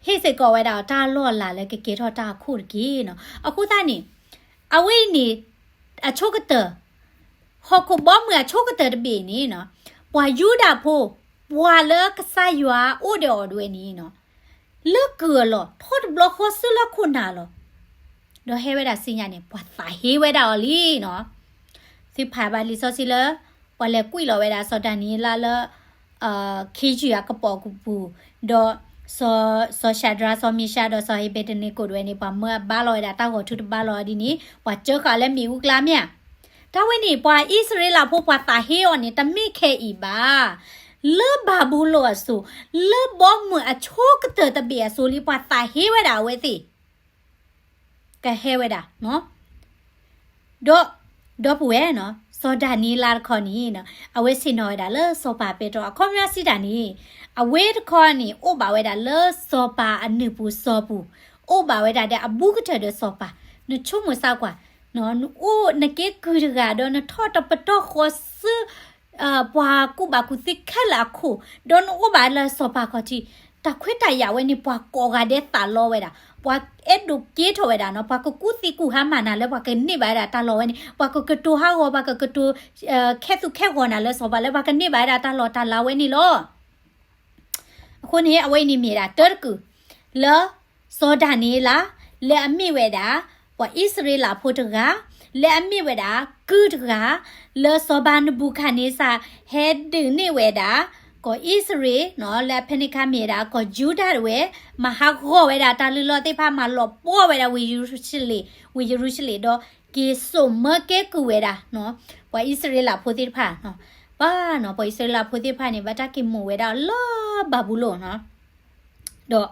ဟ့ၣ်စ့ၢ်ကီးဝဲဒၣ်တၢ်လီၢ်လၤလၢကကဲထီၣ်တၢ်အခိၣ်တက့ၢ်နီၤ. အဃိသတးန့ၣ် အဝဲအံၤန့ၣ် အဆိကတၢၢ် ဟီၣ်ခိၣ်ဘီမုၢ်အဆိကတၢၢ်တဘ့ၣ်န့ၣ်နီၤ ပှၤယူဒၤဖိ ပှၤလၢကစၢ်ယွၤအိၣ်ဒီးအီၤဒၣ်ဝဲန့ၣ်နီၤ လၢကုၢ်အလီၢ် ထီၣ်တဘျီဃီဆူလၢခိၣ်နၢ်လီၤ. ဒီးဟဲဝဲဒၣ်ဆူညါန့ၣ် ပှၤသးဟ့ဝဲဒၣ်အီၤလံနီၤ. သုဖးဘၣ်လံာ်စီဆှံလၢ ပှၤလဲၤကွံာ်လီၤဝဲဒၣ်စီၤဒၤနံယ့လးလၢ ခ့ယုၢ်အကပိာ်ပူၤ, ဒီး စီၤၡၤဒြး, စီၤမ့ၡး, ဒီးစီၤဟ့းဘ့းနကိၤဒၣ်ဝဲန့ၣ် ပှၤမၢအဘါလီၤဝဲဒၣ်တၢ်ဂီၤထူတဘါလီၤဒ်န့ၣ် ပှၤစၢဃာ်လၢမ့ၣ်အူကျါမ့ၢ်ဧါ. တၢ်ဝဲန့ၣ် ပှၤအံၣ်စရ့လးဖိပှၤသးဟ့အီၤန့ၣ် တမ့ၢ်ခဲအံၤဘၣ်. လၢဘၤဘူလိၣ်အစိၤ လၢဘီမုၢ်အဆိကတၢၢ်တဘ့ၣ်အစိၤလံ ပှၤသးဟ့ဝဲဒၣ်အဝဲသ့ၣ် ကဟဲဝဲဒၣ် ဒီး ဒီပုၢ်ဝဲၢ်နီၤ စီၤဒၤနံယ့လးတခီန့ၣ် အဝဲဆ့ၣ်နီၤဝဲဒၣ်လၢစီၤပၤပဲတြီ အခီပညီစံးတၢ်န့ၣ် အဝဲတခီန့ၣ် အိၣ်ဘၣ်ဝဲဒၣ်လၢစီၤပၤအနုၢ်ပူၤစီၤပူၤ, အိၣ်ဘၣ်ဝဲဒၣ်ဒီးအဘူးကတၢၢ်ဒီးစီၤပၤ, နဆိကမိၣ်စၢ်ကွၢ် နအိၣ်နကဲကုၢ်တဂၤဒီးနထီၣ်တပတီၢ်ဃီဆူ ပှၤကူၣ်ဘၣ်ကူၣ်သ့ခဲလၢာ်အခိၣ်, ဒီးနအိၣ်ဘၣ်လၢစီၤပၤခီၣ်ထံး, တၢ်ခွဲးတၢ်ယာ်ဝဲန့ၣ် ပှၤကိးဂၤဒဲးသးလီဝဲဒၣ်, ပှၤအဲၣ်ဒိးကဲထီၣ်ဝဲဒၣ်နီၤ, ပှၤကကူၣ်သ့ကူၣ်ဟါမၢ်နၤလၢပှၤကန့ၢ်ဘၣ်ဝဲဒၣ်တၢ်လီၢ်ဝဲန့ၣ်, ပှၤကကတိၤဟးဂီၤ, ပှၤကကတိၤ ခဲသူၣ်ခဲဂီၤနၤလၢစီၤပၤလၢပှၤကန့ၢ်ဘၣ်ဝဲဒၣ်တၢ်လီၢ်တၢ်လၤဝဲန့ၣ်လီၤ. အဃိန့ၣ် အဝဲအံၤန့ၣ်မ့ၢ်ဒၣ်တၢတကုၢ် လၢ စီၤဒၤနံယ့လး လၢအမ့ၢ်ဝဲဒၣ် ပှၤအံၣ်စရ့လးဖိတဂၤ, လၢအမ့ၢ်ဝဲဒၣ် ကုၢ်တဂၤ, လၢစီၤပၤနဘူၤခၣ်န့စၢ် ဟဲဒုးန့ၢ်ဝဲဒၣ် ကီၢ်အံၣ်စရ့လးနီၤ, လၢအဖဲန့ၣ်အခါမ့ၢ်ဝဲဒၣ် ကီၢ်ယူဒၤဒၣ်ဝဲ, မၤဟးဂီၤဝဲဒၣ်တၢ်လုၢ်လီၢ်သ့ၣ်တဖၣ်, မၤလီၤပှီၢ်ဝဲဒၣ်ဝ့ၢ်ယရူၤၡလ့ၣ်, ဝ့ၢ်ယရူၤၡလ့ၣ်, ဒီးက့ၤစိာ်မၢကဲကုၢ်ဝဲဒၣ် ပှၤအံၣ်စရ့လးဖိသ့ၣ်တဖၣ်, ပှၤနီၤ, ပှၤအံၣ်စရ့လးဖိသ့ၣ်တဖၣ်န့ၣ် ဘၣ်တၢ်က့ၤမိၢ်ဝဲဒၣ်လၢဘၤဘူလိၣ်နီၤ, ဒီး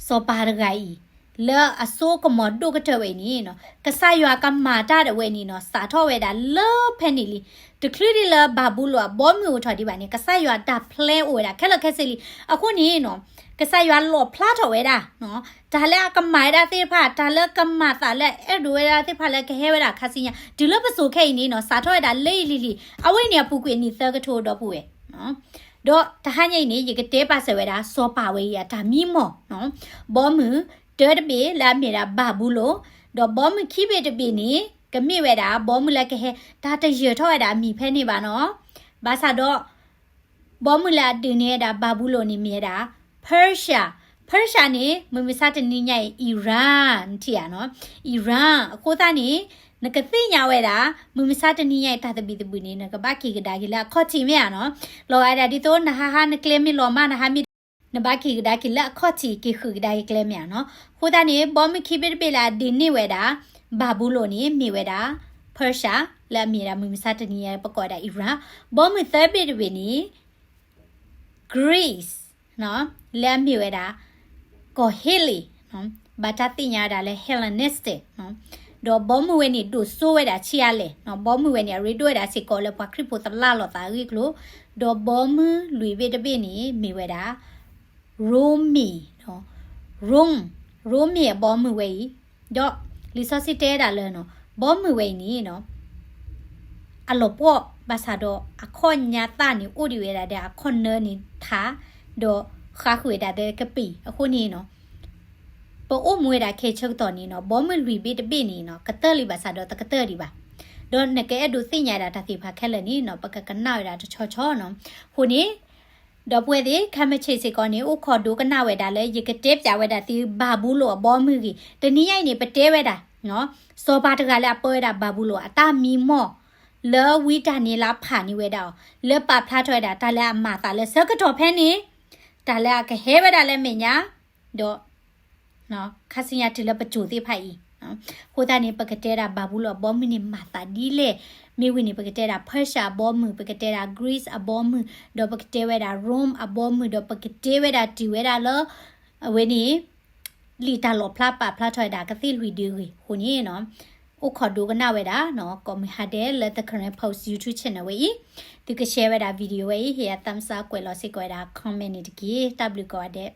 စီၤပၤတဂၤအံၤ လၢအစိကမီၤဒိၣ်ကတၢၢ်ဝဲအံၤန့ၣ်နီၤ, ကစၢ်ယွၤကမၤတၢ်ဒၣ်ဝဲန့ၣ်နီၤ, စးထီၣ်ဝဲဒၣ်လၢဖဲန့ၣ်လံ, တချုးဒံးလၢဘၤဘူလိၣ်အဘီမုၢ်အိၣ်ထီၣ်ဒံးဘၣ်န့ၣ် ကစၢ်ယွၤတၢ် plan အိၣ်ဝဲဒၣ်ခဲလၢာ်ခဲဆ့လံ. အဃိန့ၣ်နီၤ, ကစၢ်ယွၤလီၣ်ဖျါထီၣ်ဝဲဒၣ် တၢ်လၢအကမၤဝဲဒၣ်သ့ၣ်တဖၣ်, တၢ်လၢကမၤသးလၢအဲၣ်ဒိးဝဲဒၣ်သ့ၣ်တဖၣ်လၢကဟဲဝဲဒၣ်ခါဆူညါ, တုၤလၢပစိၤခဲအံၤန့ၣ်နီၤ, စးထီၣ်ဝဲဒၣ်လၢအံၤလံၤလံၤ, အဝဲအံၤန့ၣ်အပူၤကွံာ်နံၣ်သၢကထိဒီပုၢ်ဝဲၢ် ဒီးတဟါညါအံၤန့ၣ် ယကတဲပာ်စၢၤဝဲဒၣ် စီၤပၤဝဲအံၤအတၢ်မံမီၢ်, ဘီမုၢ်တၢတဘ့ၣ်လၢအမ့ၢ်ဒၣ်ဘၤဘူလိၣ်, ဒီးဘီမုၢ်ခံဘ့ၣ်တဘ့ၣ်န့ၣ် ကမ့ၢ်ဝဲဒၣ် ဘီမုၢ်လၢကဟဲ တၢ်တယၢၤထီၣ်ဝဲဒၣ်အမံၤဖဲန့ၣ်ဘၣ်နီၤ, ဘၣ်ဆၣ်ဒီး ဘီမုၢ်လၢအဒုးန့ၢ်ဝဲဒၣ်ဘၤဘူလိၣ်န့ၣ်မ့ၢ်ဝဲဒၣ် Persia, Persia န့ၣ် မုၢ်မဆါတနံၤညါအံၤ Iran နထံၣ်ဧါနီၤ, Iran အဃိသတးန့ၣ် နကသ့ၣ်ညါဝဲဒၣ် မုၢ်မဆါတနံၤညါအံၤတၢ်သဘံၣ်သဘုၣ်န့ၣ် နကဘၣ်က့ၤကဒါက့ၤလၢအခီၣ်ထံးမ့ၢ်ဧါနီၤ, လီၤဂာ်ဒၣ်ဒ်သိးနဟါဟါနကျဲမ့ၢ်လီၤမၢ် နဟါမ့ၢ် နဘၣ်က့ၤကဒါက့ၤလၢအခီၣ်ထံး က့ၤဃုာ်ကဒါက့ၤကျဲမ့ၢ်ဧါနီၤ, အဃိသတးန့ၣ် ဘီမုၢ်ခံဘ့ၣ်တဘ့ၣ်လၢအဒုးန့ၢ်ဝဲဒၣ် ဘၤဘူလိၣ်န့ၣ် မ့ၢ်ဝဲဒၣ် Persia လၢအမ့ၢ်ဝဲဒၣ် မုၢ်မဆါတနံၤညါပကိးဝဲဒၣ် Iran, ဘီမုၢ်သၢဘ့ၣ်တဘ့ၣ်န့ၣ် Greece လၢအမ့ၢ်ဝဲဒၣ် ကီၢ် Hellenes, ဘၣ်တၢ်သ့ၣ်ညါဝဲဒၣ်လၢ Hellenistic, ဒီးဘီမုၢ်ဝဲန့ၣ် ဒိၣ်စိဝဲဒၣ်ဆံးအါလဲၣ်, ဘီမုၢ်ဝဲန့ၣ် အရ့ဒိၣ်ဝဲဒၣ်စ့ၢ်ကီးလၢပှၤခရံာ်ဖိသလၣ်လီၤသးအဂ့ၢ်အကျိၤ, ဒီးဘီမုၢ်လွံၢ်ဘ့ၣ်တဘ့ၣ်န့ၣ် မ့ၢ်ဝဲဒၣ် ရိမ့ၤ, Rome, ရိမ့ၤအဘီမုၢ်ဝဲအံၤ, ဒီးလံာ်စီဆှံတဲဒၣ်လၢ ဘီမုၢ်ဝဲအံၤန့ၣ် အလီၤပှီၢ်ဘၣ်ဆၣ်ဒီး အခီၣ်ညါသၣ်န့ၣ် အိၣ်ဒံးဝဲဒၣ်ဒီးအခီၣ်နၢန့ၣ်ထး, ဒီး ဃါဃုာ်ဝဲဒၣ်သ့ကပံာ်အဃိန့ၣ်နီၤ, ပအိၣ်မူဝဲဒၣ်ခဲအံၤဆၢကတီၢ်န့ၣ်နီၤ, ဘီမုၢ်လွံၢ်ဘ့ၣ်တဘ့ၣ်န့ၣ်နီၤ ကတၢၢ်လံဘၣ်ဆၣ်ဒီးတကတၢၢ်ဒံးဘၣ်, ဒီးနကအဲၣ်ဒိးသ့ၣ်ညါဒၣ်တၢ်သ့ၣ်တဖၣ်ခဲလၢာ်န့ၣ်နီၤ ပကကနၣ်ဝဲဒၣ်တဆီဆီနီၤ. အဃိန့ၣ် ဒီပုၢ်ဝဲၢ်သ့ၣ် ခဲမုၢ်ဆ့ၣ်စ့ၢ်ကီးန့ၣ် အိၣ်ခိးဒိကနၣ်ဝဲဒၣ်လၢယကတဲပၠးဝဲဒၣ်သုဘၤဘူလိၣ်အဘီမုၢ်ဂ့ၤ, တနံၤညါအံၤန့ၣ် ပတဲဝဲဒၣ် စီၤပၤတဂၤလၢအပၢဝဲဒၣ်ဘၤဘူလိၣ်အတၢ်မံမီၢ် လၢဝံတၢ်န့ၢ်လါဖးန့ၢ်ဝဲဒၣ်အီၤ, လၢပာ်ဖျါထီၣ်ဝဲဒၣ်တၢ်လၢအမၤသးလၢဆၢကတီၢ်ဖဲန့ၣ်, တၢ်လၢအကဟဲဝဲဒၣ်လၢမဲာ်ညါ, ဒီး ခါဆူညါတုၤလၢပစိၤသ့ၣ်တဖၣ်အံၤ, အဃိသတးန့ၣ် ပကတဲဒၣ်ဘၤဘူလိၣ်အဘီမုၢ်န့ၣ်မၤသးဒ်လဲၣ်, မ့ၢ်ဝံၤန့ၣ် ပကတဲဒၣ် Persia အဘီမုၢ်, ပကတဲဒၣ် Greece အဘီမုၢ်, ဒီးပကတဲဝဲဒၣ် Rome အဘီမုၢ်, ဒီးပကတဲဝဲဒၣ်တုၤဝဲဒၣ်လၢ အဝဲန့ၣ် လံာ်တၢ်လီၣ်ဖျါပာ်ဖျါထီၣ်ဝဲဒၣ်ကသ့ၣ်လွံၢ်ဒုအဂ့ၢ်အဃိန့ၣ်နီၤ, အိၣ်ခိးဒိကနၣ်ဝဲဒၣ်နီၤ, ကိးမုၢ်ဟါဒဲးလၢ The Karen Post YouTube channel ဝဲအံၤ, သုက share ဝဲဒၣ် video ဝဲအံၤ, ဟ့ၣ်ယၤ thumbs up ကွဲးလီၤစ့ၢ်ကီးဝဲဒၣ် comment န့ၣ်တက့ၢ်. တၢ်ဘျုးကိးဂၤဒဲး.